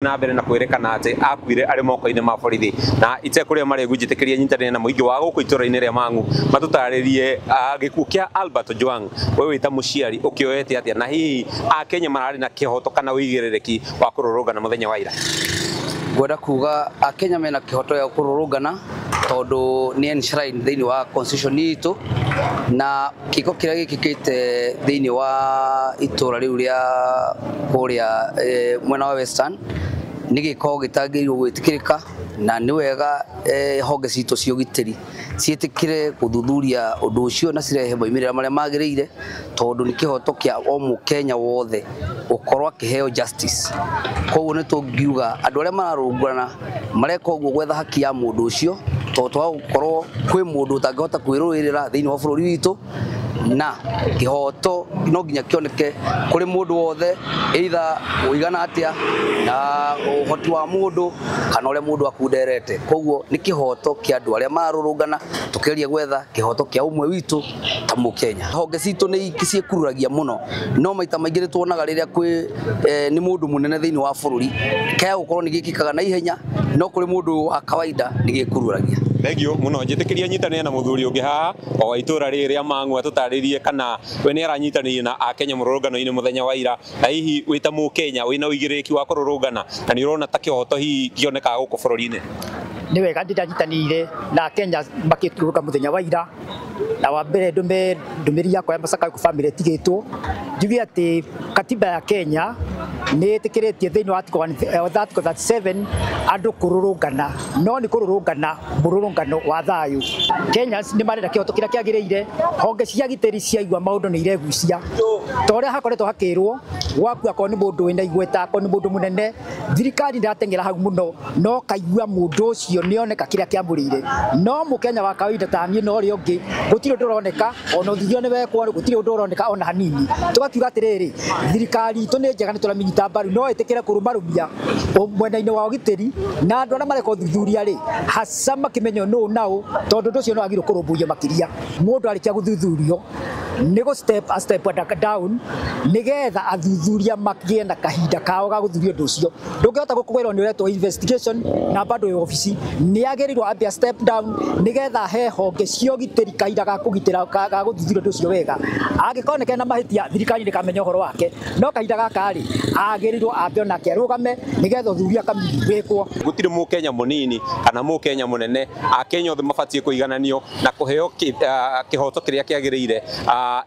Na mbere na kwĩrĩkana atĩ akuire arĩ moko-inĩ ma borithi na itekũrĩa marĩgu. Njĩtĩkĩria nyitanĩre na mũingĩ wa gũkũ itũra-inĩ rĩa Mang'u matũtarĩrie gĩkuũ kĩa Albert Ojwang. We wĩ ta mũciari ũkĩoete atĩa, na hihi Akenya mararĩ na kĩhoto kana ũigĩrĩrĩki wa kũrũrũngana mũthenya wa ira? Ngwenda kuga Akenya mena kĩhoto gĩa kũrũrũngana tondũ nĩ enshrined thĩinĩ wa constitution itũ, na kĩko kĩrĩa gĩkĩkĩte thĩinĩ wa itũra rĩu rĩa kũrĩa mwena wa Western nĩ gĩko gĩtagĩrĩirwo gwĩtĩkĩrĩka, na nĩ wega honge citũ cia ũgitĩri ciĩtĩkĩre gũthuthuria ũndũ ũcio na cirehe moimĩrĩra marĩa magĩrĩire, tondũ nĩ kĩhoto kĩa o mũkenya wothe gũkorwo akĩheo justice. Koguo nĩ tũngiuga andũ arĩa mararũngana mareka ũguo gwetha haki ya mũndũ ũcio, tondũ twaga gũkorwo kwĩ mũndũ ũtangĩhota kwĩrũĩrĩra thĩinĩ wa bũrũri witũ, na kĩhoto no nginya kĩoneke kũrĩ mũndũ wothe, either ũigana atĩa na ũhoti wa mũndũ kana ũrĩa mũndũ akunderete. Koguo nĩ kĩhoto kĩa andũ arĩa mararũrũngana tũkĩgeria gwetha kĩhoto kĩa ũmwe witũ ta mũkenya. Honge citũ nĩ ciĩkururagia mũno, no maita maingĩ nĩ tuonaga rĩrĩa kwĩ nĩ mũndũ mũnene thĩinĩ wa bũrũri kaya gũkorwo nĩ gĩkĩkaga na ihenya, no kũrĩ mũndũ wa kawaida nĩ gĩkururagia. Thengiũ mũno. Njĩtĩkĩria nyitanĩre na mũthuri ũngĩ haha o wa itũra rĩrĩ rĩa Mang'u atũtarĩrie kana we nĩ aranyitanĩire na Akenya mũrũrũngano-inĩ mũthenya wa ira, na hihi wĩ ta mũkenya wĩna ũigĩrĩrĩki wa kũrũrũngana na nĩ ũrona ta kĩhoto hihi kĩonekaga gũkũ bũrũri-inĩ? Nĩ wega, ndĩranyitanĩire na Kenya makĩrũrũnga mũthenya wa ira. Na wa mbere ndũme ndũmĩrĩri yakwa ya macakayo kwĩ bamĩrĩ ĩtigĩtwo, njuge atĩ katiba ya Kenya nĩ ĩtĩkĩrĩtie thĩinĩ wa article 37 andũ kũrũrũngana, no nĩ kũrũrũngana mũrũrũngano wa thayũ. Kenyans nĩ marenda kĩhoto kĩrĩa kĩagĩrĩire. Honge cia gitĩri ciaigua maũndũ nĩ iregucia ta ũrĩa hakoretwo hakĩrwo gwaku, akorwo nĩ mũndũ wĩna igweta, akorwo nĩ mũndũ mũnene, thirikari ndĩrateng'era hau mũno, no kaigua mũndũ ũcio nĩoneka kĩrĩa kĩamũrĩire. No mũkenya wa kawaida ta niĩ na ũrĩa ũngĩ, gũtirĩ ũndũ ũroneka, ona ũthuthuria nĩ wekwo, gũtirĩ ũndũ ũroneka ona hanini. Tũgakiuga atĩrĩrĩ, thirikari itũ nĩ njega, nĩ tũramĩnyita mbaru, no ĩtĩkĩre kũrũmarũmia mwena-inĩ wa ũgitĩri na andũ arĩa mareka ũthuthuria rĩ, haca makĩmenyo nũ naũ, tondũ ũndũ ũcio nĩ wagĩrĩirwo kũrũmbũiyo makĩria. Mũndũ arĩkia gũthuthurio nĩ gũ step a step down nĩgetha athuthuria magĩe na kahinda kao ga gũthuthuria ũndũ ũcio. Ndũngĩhota gũkwĩrwo nĩ ũretwo investigation na bado wĩ obici. Nĩ agĩrĩirwo ambe a step down nĩgetha he honge cia ũgitĩri kahinda ga kũgitĩra ga gũthuthuria ũndũ ũcio wega. Angĩkorwo nĩ na mahĩtia, thirikari ndĩkamenya ũhoro wake, no kahinda gaka rĩ, agĩrĩirwo ambe onake arũgame nĩgetha ũthuthuria kamiri wĩkwo. Gũtirĩ mũkenya mũnini kana mũkenya mũnene, Akenya othe mabatiĩ kũigananio na kũheo kĩhoto kĩrĩa kĩagĩrĩire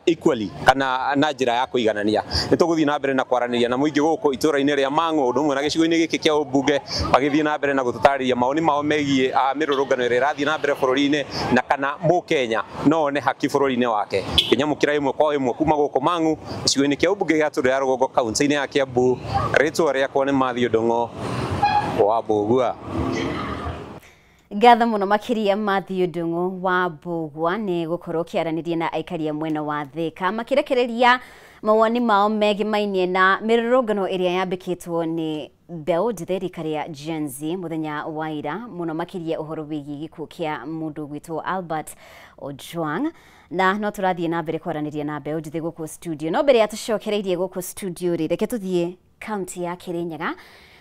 equally kana na njĩra ya kũiganania. Nĩ tũgũthiĩ na mbere na kwaranĩria na mũingĩ gũkũ itũra-inĩ rĩa Mang'u ũndũ ũmwe na gĩcigo-inĩ gĩkĩ kĩa ũmbunge, magĩthiĩ na mbere na gũtũtarĩria mawoni mao megiĩ mĩrũrũngano ĩrĩa ĩrathiĩ na mbere bũrũri-inĩ, na kana mũkenya no one haki bũrũri-inĩ wake. Kĩnyamũkĩra ĩmwe kwa ĩmwe kuma gũkũ Mang'u, gĩcigo-inĩ kĩa ũmbunge gĩa Tũrĩ ya Rũgongo, kaunti-inĩ ya Kiambu, rĩtwa rĩakwa nĩ Matthew Ndung'o wa Mbũgua. Ngatho mũno makĩria Matthew Ndung'u wa Mbũgua nĩ gũkorwo ũkĩaranĩria na aikari a mwena wa Thĩka makĩrekereria mawoni mao megimainie na mĩrũrũngano ĩrĩa yambĩkĩtwo nĩ mbeũ njĩthĩ rika rĩa Gen Z mũthenya wa ira, mũno makĩria ũhoro wĩgiĩ gĩkuũ kĩa mũndũ ũgwĩtwo Albert Ojwang. Na no tũrathiĩ na mbere kwaranĩria na mbeũ njĩthĩ gũkũ studio, no mbere ya tũcokereirie gũkũ studio rĩ, reke tũthiĩ kaunti ya Kirinyaga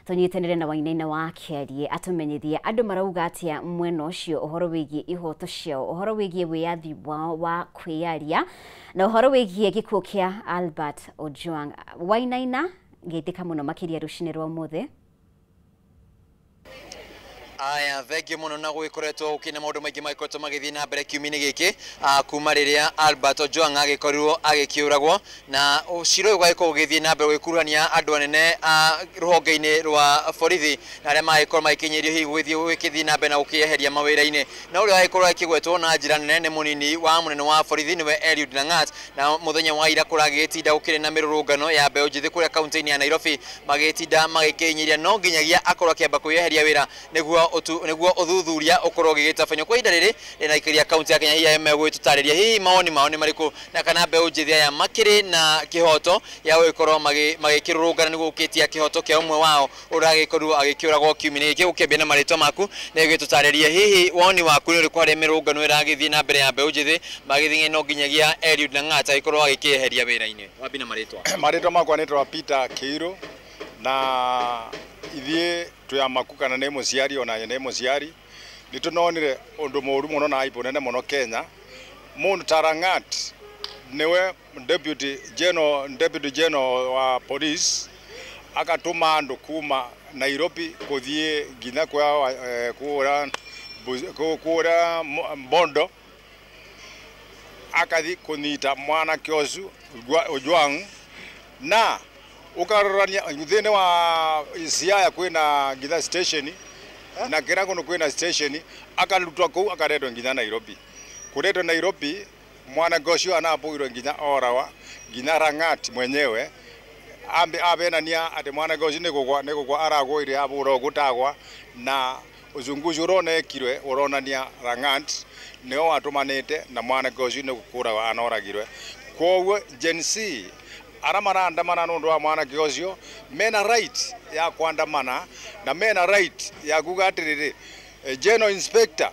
tũnyitanĩre na Wainaina wa Kĩarie atũmenyithie andũ marauga atĩa mwena ũcio ũhoro wĩgiĩ ihoto ciao, ũhoro wĩgiĩ wĩyathi wao wa kwĩyaria na ũhoro wĩgiĩ gĩkuũ kĩa Albert Ojwang. Wainaina, ngeithĩka mũno makĩria rũcinĩ rwa ũmũthĩ. Aya, thengiũ mũno. Na gwĩkoretwo gũkĩna maũndũ maingĩ magĩkoretwo magĩthiĩ na mbere kiumia-inĩ gĩkĩ kuma rĩrĩa Albert Ojwang agĩkorirwo agĩkĩũragwo, na ũcira ũyũ ũgagĩkorwo ũgĩthiĩ na mbere gũgĩkuruhania andũ anene a rũhonge-inĩ rwa borithi na arĩa magĩkorwo magĩkinyĩrio hihi gũgĩthiĩ gũgĩthiĩ na mbere na gũkĩeheria mawĩra-inĩ. Na ũrĩa wagĩkorwo akĩgwetwo na njĩra nene nĩ mũnini wa mũnene wa borithi, nĩwe Eliud Langat. Na mũthenya wa ira kũragĩtinda gũkĩrĩ na mĩrũrũngano ya mbeũ njĩthĩ kũrĩa kaunti-inĩ ya Nairobi, magĩtinda magĩkĩinyiria no nginyagia akorwo akĩamba kwĩyeheria wĩra nĩguo ũthuthuria ũkorwo ũgĩgĩtabanio. Kwa ihinda rĩrĩ rĩna aikari a kaunti ya Kenya hihi megũgĩtũtarĩria hihi mawoni mao nĩ marĩkũ, na kana mbeũ njĩthĩ aya makĩrĩ na kĩhoto ya gũgĩkorwo magĩkĩrũrũngana nĩguo gũkĩtia kĩhoto kĩa ũmwe wao ũragĩkorirwo agĩkĩũragwo kiumia gĩkĩ. Gũkĩambia na marĩtwa maku nĩ gĩtũtarĩrie hihi woni waku nĩ ũrĩkũ harĩ mĩrũrũngano ĩragĩthiĩ na mbere ya mbeũ njĩthĩ magĩthiĩ no nginyagia Eliud Langat agĩkorwo agĩkĩeheria wĩra-inĩ. Wambi na marĩtwa. Marĩtwa makwa nĩ Peter Kĩirũ na Ithiĩ twĩ amaku kana nĩ mũciari ona nĩ mũciari nĩ tũnonire ũndũ mũũru mũno na aibu nene mũno Kenya. Mũndũ ta Langat niwe deputy general wa police akatuma andu kuma Nairobi kuthie nginya kwa kura Mbondo akathi kunyita mwanake ucio Ojwang na ukarorania thini wa Siaya kwina nginya station na kira kundu kwina station akarutwa kuu akaretwo nginya Nairobi kuretwo Nairobi mwanake ucio anabugirwe nginya orawa nginya Langat mwenyewe ambe abenania ati mwanake ucio nigugwa aragwire abura gutagwa na uchunguzi uronekirwe uronania Langat niwe watumanite na mwanake ucio nigukura anoragirwe. Koguo Gen Z aria marandamana nundu wa mwanake ucio mena right ya kuandamana na mena right ya kuga atiriri General Inspector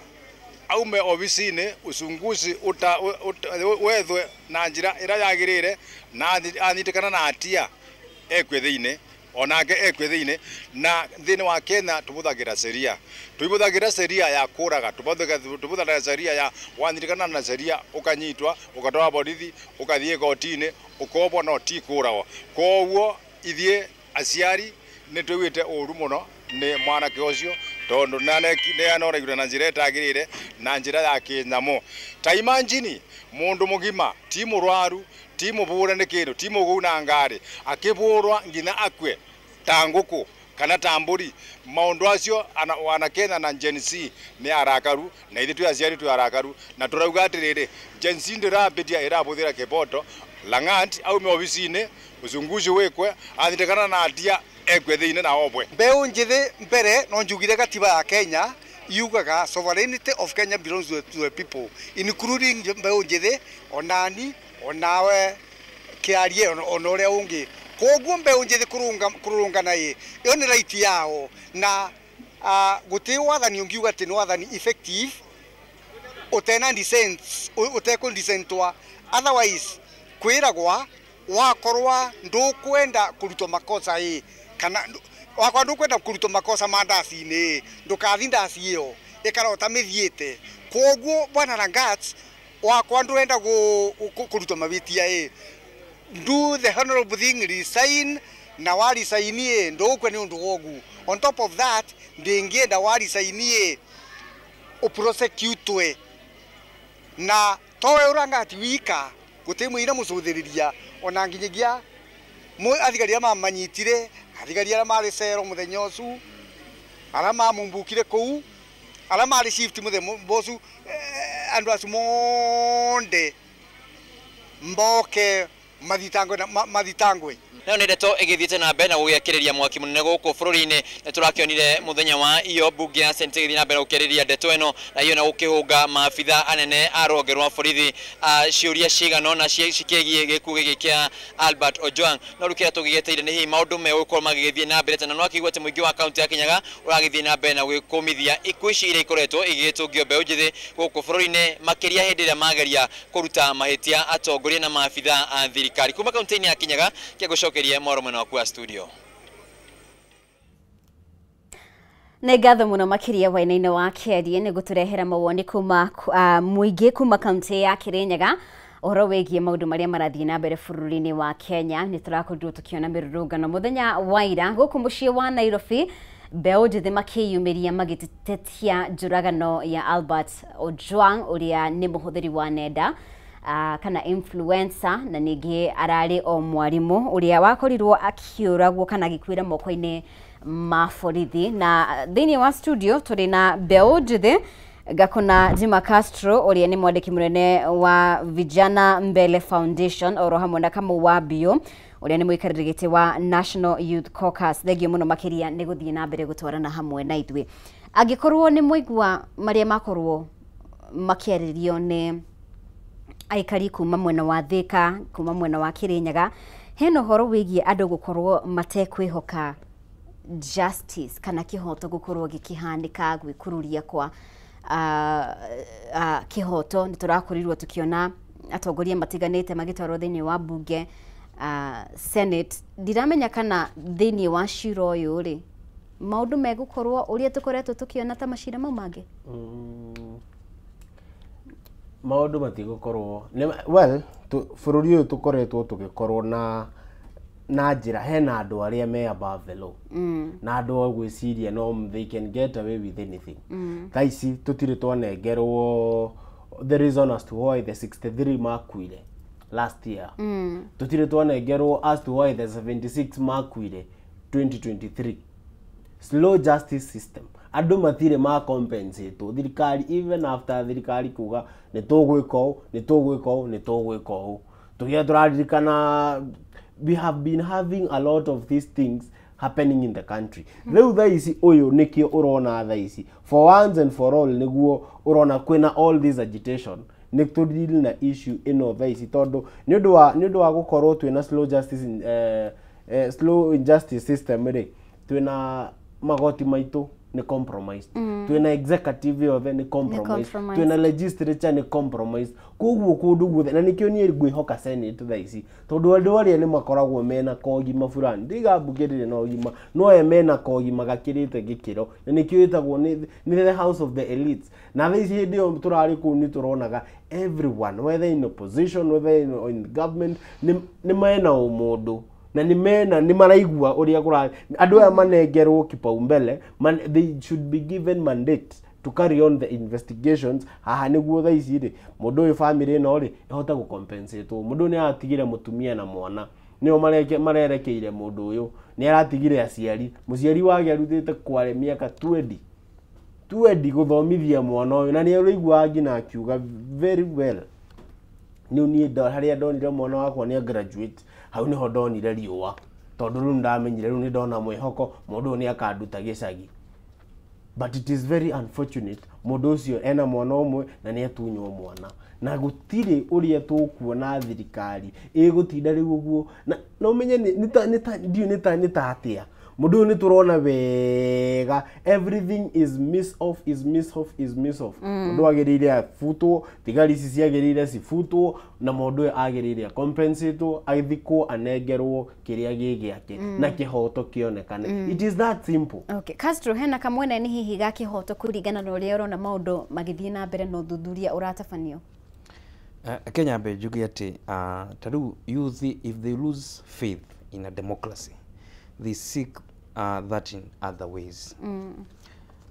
aume ofisini uchunguzi wethwe na njira ira yagirire na anyitikana na atia ekwe thiini onake ekwe thiini na thiini wa Kenya tubuthagira sheria tuibuthagira sheria ya kuraga tubuthagira sheria ya wanyitikana na sheria ukanyitwa ukatwarwa borithi ukathie kotini ukobwo no ti kuragwo. Koguo ithie aciari ni twiguite uru muno ni mwanake ucio tondu nĩ anoragirwe na njira ĩtagĩrĩire na njira ya kĩnyamũ. Ta imagine mundu mugima ti mũrwaru ti mũbũre nĩ kĩndũ ti mũgũu na ngari akĩbũrwa nginya akue ta ngũkũ kana ta mbũri. Maũndũ acio wana Kenya na Gen Z nĩ arakaru na ithuĩ twĩ aciari twĩ arakaru na tũrauga atĩrĩrĩ Gen Z ndĩrambĩtia ĩrabũthĩra kĩboto. Langat aume obici-inĩ uchunguzi wĩkwe athitikana na atia ekwe thiini na obwe. Mbeu njithi mbere no njugire gatiba ya Kenya yugaga sovereignty of Kenya belongs to the people including mbeu njithi onani onawe kiarie ona uria ungi. Koguo mbeu njithi kurungana ĩ iyo ni right yao na guti wathani ungiuga ati ni wathani effective utena dissent utekũ dissentwa otherwise kwiragwa wakorwa ndukwenda kurutwo makosa ĩ kana wakwa ndukwenda kurutwo makosa ma ndaci-inĩ ndukathi ndaci iyo ikara ũtamĩthiĩte. Koguo bwana Langat wakwa ndurenda kurutwo mawĩtia ĩ do the honorable thing resign na warisign ĩ ndũkwe nĩ ũndũ wogu. On top of that ndĩngĩenda warisign ĩ ũprosecutwe na towe ũrangati wika gũtirĩ mũira mũcũthĩrĩria ona nginyagia athigari arĩa mamanyitire athigari arĩa marĩ cero mũthenya ũcio arĩa mamumbukire kũu arĩa marĩ shift mũthenya ũcio andũ acio monde mboke mathitangwe mathitangwe. Nayo nĩ ndeto ĩgĩthiĩte na mbere na gũgĩakĩrĩria mwaki mũnene gũkũ bũrũri-inĩ. Nĩ tũrakĩonire mũthenya wa iyo mbunge ya Senate ĩgĩthiĩ na mbere gũkĩarĩria ndeto ĩno na iyo na gũkĩhũnga maabitha anene a rũhonge rwa borithi ciũria cigana ũna cikĩgiĩ gĩkuũ gĩkĩ kĩa Albert Ojwang. No rĩu kĩrĩa tũgĩgĩetereire nĩ hihi maũndũ megũkorwo magĩgĩthiĩ na mbere tena no akĩigua atĩ mũingĩ wa kaũntĩ ya Kĩnyaga ũragĩthiĩ na mbere na gwĩkũmithia ikuũ ici iria ikoretwo igĩgĩtũngio mbeũ njĩthĩ gũkũ bũrũri-inĩ makĩria hĩndĩ ĩrĩa mageria kũruta mahĩtia atongoria na maabitha a thirikari. Kuma kaũntĩ-inĩ ya Kĩnyaga kĩagũcokeria mwaro mwena waku wa studio. Nĩ ngatho mũno makĩria wainaina wa kĩarie nĩ gũtũrehera mawoni kuma mũingĩ kuma kaũntĩ ya Kĩrĩnyaga ũhoro wĩgiĩ maũndũ marĩa marathiĩ na mbere bũrũri-inĩ wa Kenya. Nĩ tũrakorirwo tũkĩona mĩrũrũngano mũthenya wa ira gũkũ mũciĩ wa Nairobi, mbeũ njĩthĩ makĩyumĩria magĩtetia njũragano ya Albert Ojwang ũrĩa nĩ mũhũthĩri wa nenda kana influencer na ningĩ ararĩ o mwarimũ ũrĩa wakorirwo akĩũragwo kana agĩkuĩra moko-inĩ ma borithi. Na thĩinĩ wa studio tũrĩ na mbeũ njĩthĩ Gakona Jima Castro ũrĩa nĩ mwandĩki mũnene wa Vijana Mbele Foundation oro hamwe na Kamau wa Bio ũrĩa nĩ mũikarĩri gĩtĩ wa National Youth Caucus. Thengio mũno makĩria nĩ gũthiĩ na mbere gũtwarana hamwe na ithuĩ. Angĩkorwo nĩ mwaigua marĩa makorwo makĩarĩrio nĩ aikari kuma mwena wa Thika kuma mwena wa Kĩrĩnyaga, hena ũhoro wĩgiĩ andũ gũkorwo matekwĩhoka justice kana kĩhoto gũkorwo gĩkĩhanĩka gwĩkururia kwa kĩhoto. Nĩ tũrakorirwo tũkĩona atongoria matiganĩte magĩtwarwo thĩinĩ wa bunge, Senate. Ndiramenya kana thĩinĩ wa cira ũyũ rĩ Maũndũ megũkorwo ũrĩa tũkoretwo tũkĩona ta macira mau mangĩ? Maũndũ matigũkorwo, well, bũrũri ũyũ tũkoretwo tũgĩkorwo na njĩra hena andũ arĩa me above the law na andũ a gwĩciria no they can get away with anything. Thaa ici tũtirĩ twanengerwo the reason as to why the 63 makuire last year. Tũtirĩ twanengerwo as to why the 76 makuire 2023. Slow justice system, andũ matirĩ ma compensate thirikari, even after thirikari kuga nĩ tũgwĩka ũũ, nĩ tũgwĩka ũũ, nĩ tũgwĩka ũũ. Tũgĩa tũraririkana, we have been having a lot of these things happening in the country. Rĩu thaa ici ũyũ nĩkĩo ũrona thaa ici for once and for all nĩguo ũrona kwĩna all this agitation nĩ tũ deal na issue ĩno thaa ici, tondũ nĩ ũndũ wa gũkorwo twĩna slow justice slow injustice system rĩ, twĩna magoti maitũ nĩ compromised, twĩna executive yothe nĩ compromised, compromised. Twĩna legislature nĩ compromised, koguo kũndũ guothe. Na nĩkĩo niĩ ngwĩhoka Senate thaa ici, tondũ andũ arĩa nĩ makoragwo mena kogima fulani, ndiga mbunge ndĩrĩ na ũgima, no aya mena kogima gakĩrĩte gĩkĩro, na nĩkĩo ĩtagwo nĩ the house of the elites. Na thaa ici hĩndĩ ĩyo tũrarĩ kũu nĩ tũronaga everyone, whether in opposition, whether in government, nĩ mena ũmũndũ na nĩ mena nĩ maraigua ũrĩa kũra andũ aya manengerwo kipaumbele man, they should be given mandate to carry on the investigations haha nĩguo thaa ici rĩ mũndũ ũyũ, family ĩno rĩ, ĩhote gũcompensate. Mũndũ ũyũ nĩ aratigire mũtumia na mwana, nĩo marerekeire. Mũndũ ũyũ nĩ aratigire aciari, mũciari wake arutĩte kware mĩaka 20 20 gũthomithia mwana ũyũ, na nĩ araiguaga nginya akiuga very well, nĩ niĩ harĩa ndonire mwana wakwa nĩ graduate, hau nĩho ndonire riũa, tondũ rĩu ndamenyire rĩu nĩ ndona mwĩhoko mũndũ ũyũ nĩ akanduta gĩcagi. But it is very unfortunate, mũndũ ũcio ena mwana ũmwe na nĩ atunywo mwana, na gũtirĩ ũrĩa tũkuona thirikari ĩgũtinda rĩu ũguo na ũmenye ndiũĩ nĩ ta atĩa. Mũndũ ũyũ nĩ tũrona wega everything is miss off, is miss off, is miss off. Mũndũ agĩrĩire abutwo, thigari ici ciagĩrĩire cibutwo, na mũndũ ũyũ agĩrĩire compensatwo, athikwo, anengerwo kĩrĩa gĩ gĩake na kĩhoto kĩonekane. It is that simple. Okay. Castro, hena kamwena nĩ hihi ga kĩhoto kũringana na ũrĩa ũrona maũndũ magĩthiĩ na mbere na ũthuthuria ũratabanio? Kenya mbe njuge atĩ ta rĩu youth, if they lose faith in a democracy, they seek that in other ways.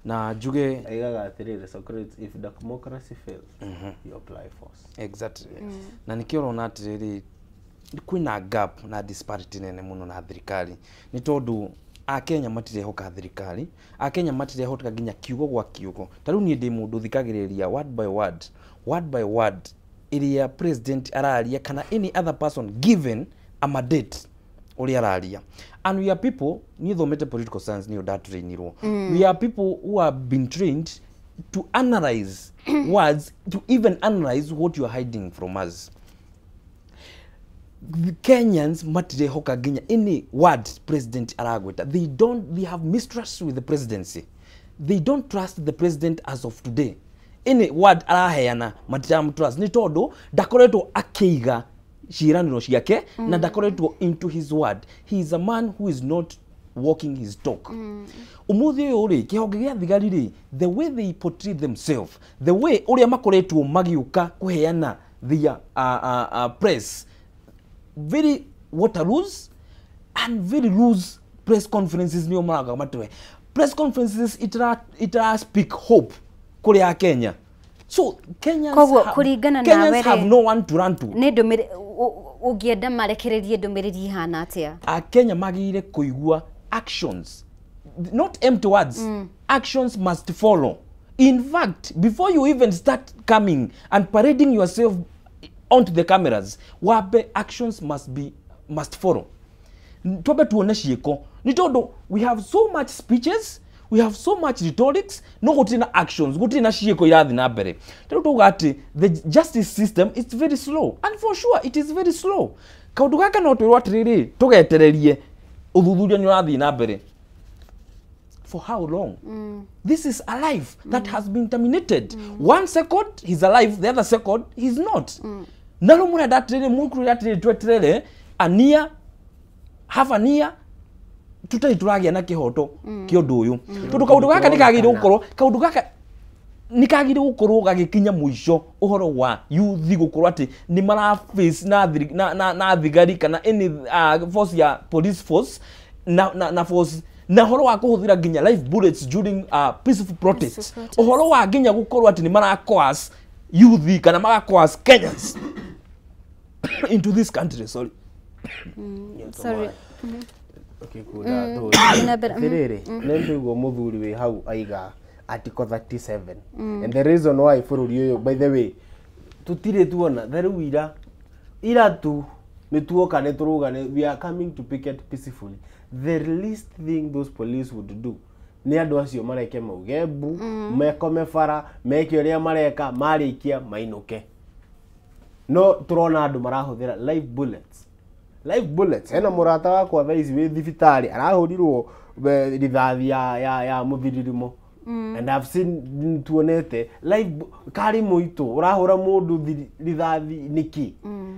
Na njuge aigaga atĩrĩrĩ Socrates, "If democracy fails, you apply force." Exactly. Na nikĩo ũrona atĩrĩrĩ kwĩna gap na disparity nene mũno na thirikari, nĩ tondũ Akenya matirehoka thirikari, Akenya matirehoka nginya kiugo gwa kiugo. Ta rĩu niĩ ndĩ mũndũ thikagĩrĩria word by word, word by word ĩrĩa president araria kana any other person given a mandate ũrĩa araria. And we are people, niĩ thomete political science, nĩyo ndatrainirwo. We are people who have been trained to analyze words, to even analyze what you are hiding from us. The Kenyans matirehoka nginya any word president aragweta. They don't, they have mistrust with the presidency. They don't trust the president as of today. Any word araheana matiramtrust, nĩ tondũ ndakoretwo akĩiga ciĩranĩro ciake na ndakoretwo into his word. He is a man who is not walking his talk. Umuthi ũyũ rĩ, kĩhonge gĩa thigari rĩ, the way they portray themselves, the way ũrĩa makoretwo magĩũka kũheana their press, very waterloose and very loose press conferences, nĩo maraga matwe press conferences itara speak hope kũrĩ a Kenya. So Kenyans Koguo, have, kũringana Kenyans nawe rĩ, have no one to run to. Nĩ ndũmĩrĩ ũngĩenda marekererie ndũmĩrĩri ihana atĩa? Akenya magĩrĩire kũigua actions, not empty words. Actions must follow. In fact, before you even start coming and parading yourself onto the cameras, wabe actions must follow. Twambe tuone ciĩko, nĩ tondũ we have so much speeches, we have so much rhetorics, no gũtirĩ na actions, gũtirĩ na ciĩko irathiĩ na mbere. Ta rĩu tauga atĩ the justice system is very slow, and for sure it is very slow. Kaũndũ gaka no twĩrwo atĩrĩrĩ, tũgetererie, ũthuthuria nĩ ũrathiĩ na mbere. For how long? This is a life that has been terminated. One second he's alive, the other second he's not. Na rĩu mũrenda atĩrĩrĩ, mũkwĩra atĩrĩrĩ tweterere a near, half a year Tutari turagia na kihoto kia undu uyu tondu kaundu gaka nikagirire gukorwo kaundu gaka nikagirire gukorwo gagikinya muico uhoro wa youth gukorwo ati ni mara face na thigari kana any force ya police force na force na horo wa kuhuthira nginya live bullets during peaceful protests uhoro wa nginya gukorwo ati ni mara coerce youth kana mara coerce Kenyans into this country. Sorry. Sorry. Ukikunda tiriri nĩndĩguo mũthuri wĩ hau aiga article 37 and the reason why bũrũri ũyũ, by the way, tũtirĩ tuona tharĩu ira tu nĩ tuoka nĩ tũrũga, we are coming to picket peacefully. The least thing those police would do nĩ andũ acio mareke mauge mbu, mekome bara, meke ũrĩa mareka, marĩkia mainũke. No tũrona andũ marahũthĩra live bullets. Live bullets. Hena mũrata wakwa thaa ici wĩ thibitarĩ arahũrirwo rithathi ya mũthiririmo. And I've seen tuonete live kari mũitũ ũrahũra mũndũ rithathi nĩkĩ?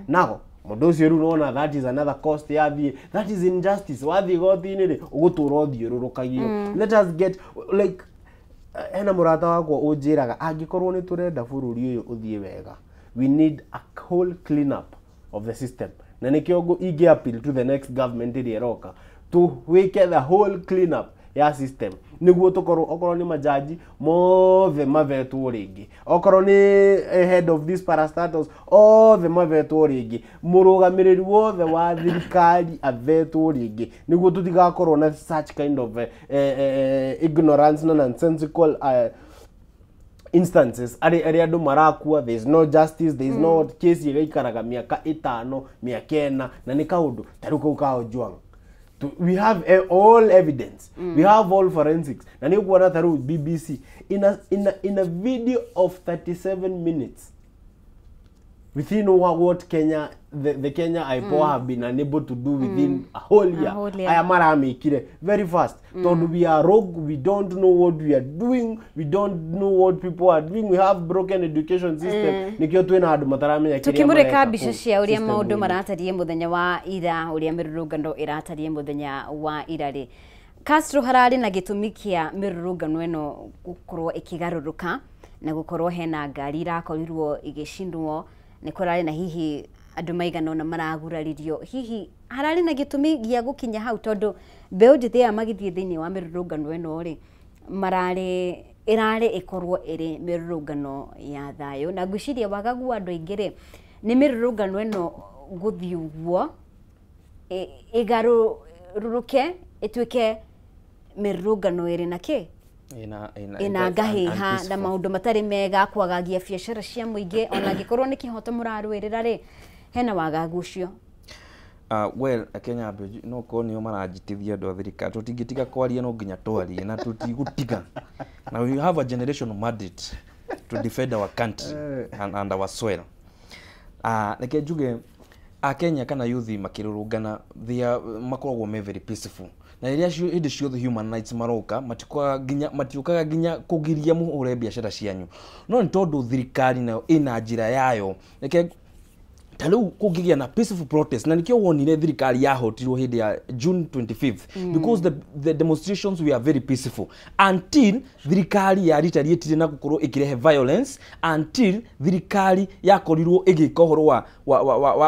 Nago mũndũ ũcio rĩu nona that is another cost yathiĩ, that is injustice. Wathiĩ igoti-inĩ rĩ ũgũtũra ũthiũrũrũkagio. Let us get like hena mũrata wakwa ũnjĩraga angĩkorwo nĩ tũrenda bũrũri ũyũ ũthiĩ wega, we need a whole clean up of the system. Na nikio ingĩ appeal to the next government ĩrĩa ĩroka tuwike the whole clean up ya system niguo tukorwo okorwo ni majaji mothe mavetwo ringi, okorwo ni head of this parastatus othe mavetwo ringi, murugamiriri wothe wa thirikari avetwo ringi, niguo tutigakorwo na such kind of ignorance na nonsensical instances ari andu marakua. There is no justice, there is no case igaikaraga miaka 5 miaka 4 na ni kaundu taru kau ka Ojwang. We have all evidence. We have all forensics. Na ni kuona taru BBC in a video of 37 minutes within what Kenya the Kenya IPOA have been unable to do within a whole year. Aya maramikire very fast. Tondu we are rogue, we don't know what we are doing, we don't know what people are doing, we have broken education system. Nikio twina andu mataramenya kiria tukimurika mbica cia uria maundu maratarie muthenya wa ira, uria mirurungano iratarie muthenya wa ira ri Castro harari na gitumi kia mirurungano ino gukorwo ikigaruruka na gukorwo hena ngari irakorirwo igicinwo ni kurari na hihi andu maigana ona maraguraririo hihi harari na gitumi gia gukinya hau tondu mbeu njithi aya magithie thiini wa mirurungano ino ri marari irari ikorwo iri mirurungano ya thayo na ngwiciria wagagu wa andu aingi ri ni mirurungano ino guthii uguo igaruruke ituike mirurungano iri na ki ina ngahiha na maundu matari mega kwagagia biacara cia muingi ona ngikorwo ni kihoto murarwirira ri hena wagagu ucio. Well, Kenya no ko nio maranjitithia andu a thirikari tutingitiga kwaria no nginya twarie na tutigutiga. Now we have a generational mandate to defend our country and our soil. Reke njuge a Kenya kana youth makirurungana they are makoragwo me very peaceful. Na iria hindi ciothe human rights maroka matiukaga nginya kugiria muhure biacara cianyu no ni tondu thirikari nayo ina njira yayo reke ta riu kungigia na peaceful protest na nikio wonire thirikari yahotirwo hindi ya June 25th because the demonstrations were very peaceful until thirikari ya retaliated na gukorwo ikirehe violence until thirikari yakorirwo igika uhoro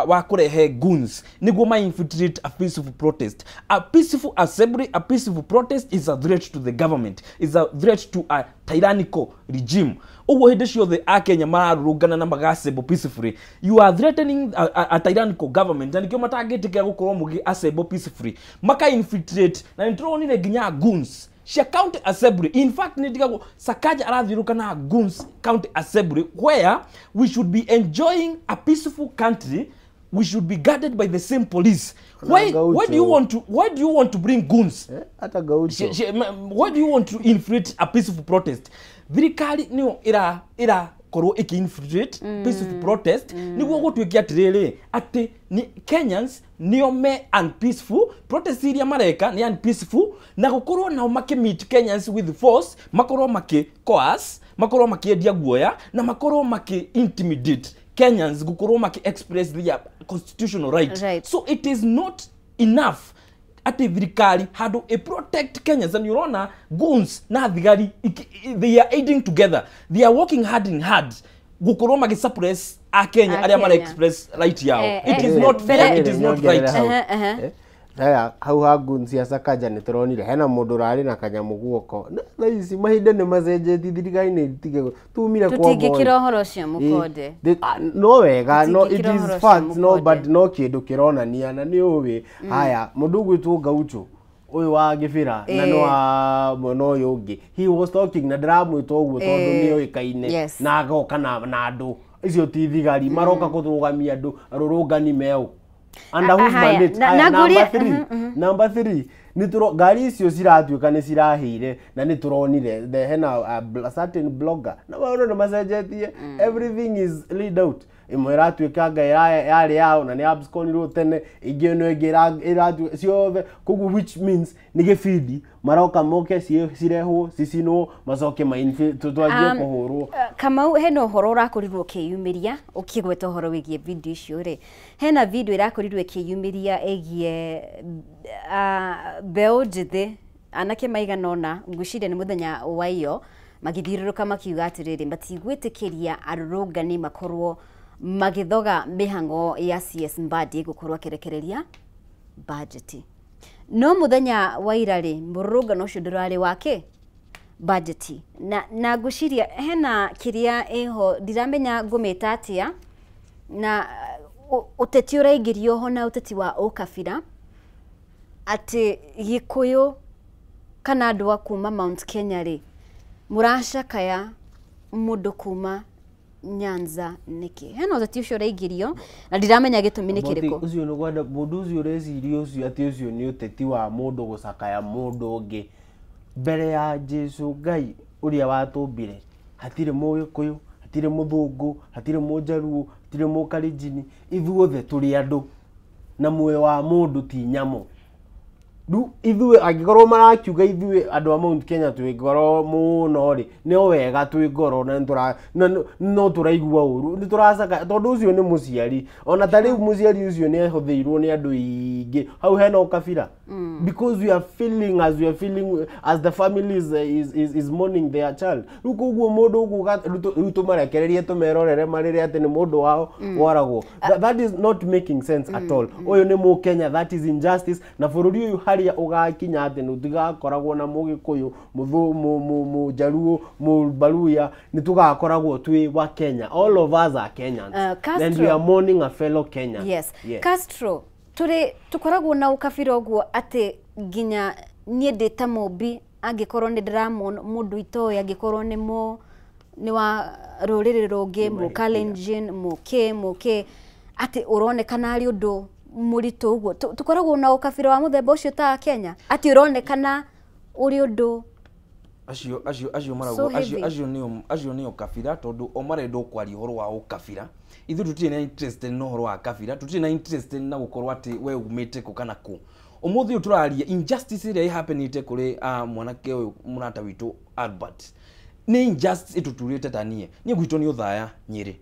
wa kurehe guns niguo ma infiltrate a peaceful protest. A peaceful assembly, a peaceful protest is a threat to the government, is a threat to a tyrannical regime. Uguo hindi ciothe a Kenya mararurungana na magassemble peacefully, you are threatening a tyrannical government na nikio matangĩtĩkĩra gũkorwo mũgĩ assemble peacefully maka infiltrate na nĩtũronire nginya guns cia county assembly. In fact nĩndigagwo Sakaja arathiũrũka na guns county assembly where we should be enjoying a peaceful country, we should be guarded by the same police. Why do you want to, why do you want to bring guns? Why do you want to infiltrate a peaceful protest? Thirikari niyo ira korwo iki infiltrate peaceful protest niguo gutwike atiriri ati ni Kenyans nio me unpeaceful protest iria mareka ni unpeaceful na gukorwo nao maki meet Kenyans with force, makorwo maki coerce, makorwo makiendia guoya na makorwo maki intimidate Kenyans gukorwo maki express their constitutional right. So it is not enough. Ati thirikari handu i protect Kenyans, and urona guns na thigari they are aiding together, they are working hard in hard gukorwo magi suppress a Kenya aria mara express right yao. It is not fair, it is not right. Haya hau ha guns ya Sakaja nĩ tũronire hena mũndũ ũrarĩ na kanyamũ guoko. Thaa ici mahinda nĩ macenjetie, thirikari nĩ ĩtige tumire kwa Moi. Tũtingĩkĩra ũhoro ũcio mũkonde. No wega, no it is fact, no but no kĩndũ kĩronania na nĩ ũĩ. Haya mũndũ ũgwĩtwo Gaucho ũyũ wa Gĩbĩra na nĩ wa mwena ũyũ ũngĩ, he was talking na ndĩramwĩta ũguo tondũ nĩ oĩkaine na agoka na andũ icio ti thigari maroka kũrũgamia andũ arũrũngani meũ. Under whose mandate? Number 3 nĩ ngari icio ciratuĩka nĩ cirahĩire na nĩ tũronire hena a certain blogger na maũndũ nĩ macenjetie, everything is laid out. Ĩmwe ĩratuĩka nga yarĩ yao na nĩ absconirwo tene, ĩngĩ ĩno ĩngĩ ĩratuĩka ciothe, koguo which means nĩ gĩbindi maroka moke cirehwo cicinwo macoke twanjie kũhũrwo. Kamau, hena ũhoro ũrakorirwo ũkĩyumĩria ũkĩgweta ũhoro wĩgiĩ video icio rĩ, hena video ĩrakorirwo ĩkĩyumĩria ĩgiĩ mbeũ njĩthĩ anake maigana ũna, ngwĩciria nĩ mũthenya wa iyo, magĩthiũrũrũka makiuga atĩrĩrĩ matigwĩtĩkĩria arũrũngani makorwo magĩthoga mĩhang'o ya CS Mbadi gũkorwo akĩrekereria bajeti. No mũthenya wa ira rĩ, mũrũrũngano ũcio ndũrarĩ wake bajeti. Na ngwĩciria hena kĩrĩa ĩho ndiramenya ngũmĩta atĩa, na ũteti ũraingĩrio ho na ũteti wa ũkabira atĩ Gĩkũyũ kana andũ a kuma Mount Kenya rĩ mũracakaya mũndũ kuma Nyanza nĩkĩ? Hena ũteti ũcio ũraingĩrio na ndiramenya gĩtũmi nĩ kĩrĩkũ. Ũcio nĩ kwenda mũndũ ũcio ũreciria ũcio atĩ ũcio nĩ ũteti wa mũndũ gũcakaya mũndũ ũngĩ. Mbere ya Jesũ Ngai ũrĩa watũmbire hatirĩ mũgĩkũyũ, hatirĩ mũthũngũ, hatirĩ mũnjaruo, hatirĩ mũkalenjini, ithuothe tũrĩ andũ na muoyo wa mũndũ ti nyamũ. Rĩu ithuĩ angĩkorwo marakiuga ithuĩ andũ a Mount Kenya twĩ ngoro mũno rĩ, no wega twĩ ngoro na no tũraigua ũru, nĩ tũracaka tondũ ũcio nĩ mũciari. Ona ta rĩu mũciari ũcio nĩ ahũthĩirwo nĩ andũ aingĩ, hau hena ũkabira, because we are feeling as we are feeling as the family is mourning their child. Rĩu koguo mũndũ ũguo rĩu tũmarekererie tũmerorere marĩre atĩ nĩ mũndũ wao woragwo, that is not making sense at all. Ũyũ nĩ mũkenya, that is injustice. Na bũrũri ũyũ harĩa ũgakinya atĩ nĩtũgakoragwo na mũgĩkũyũ, mũjaruo, mũbaruya, nĩtũgakoragwo twĩ wa Kenya. All of us are Kenyans. And we are mourning a fellow Kenyan. Yes. Castro, tũrĩ tũkoragwo na ũkabira ũguo atĩ nginya niĩ ndĩ ta mũmbi angĩkorwo nĩ ndĩramwona mũndũ itoĩ, angĩkorwo nĩ wa rũrĩrĩ rũngĩ, mũkalenjin, mũkĩ atĩ ũronekana arĩ ũndũ mũritũ ũguo. Tũkoragwo na ũkabira wa mũthemba ũcio ta Kenya atĩ ũronekana ũrĩ ũndũ acio maragwo acio nĩo kabira, tondũ o marenda kwaria ũhoro wa ũkabira. Ithuĩ tũtirĩ na interest na ũhoro wa kabira, tũtirĩ na interest na gũkorwo atĩ we umĩte kũ kana kũ. Ũmũthĩ ũyũ tũraria injustice ĩrĩa ĩhappenĩte kũrĩ mwanake ũyũ mũrata witũ Albert nĩ injustice ĩtũturĩte ta niĩ gwitũ nĩ Othaya Nyĩrĩ,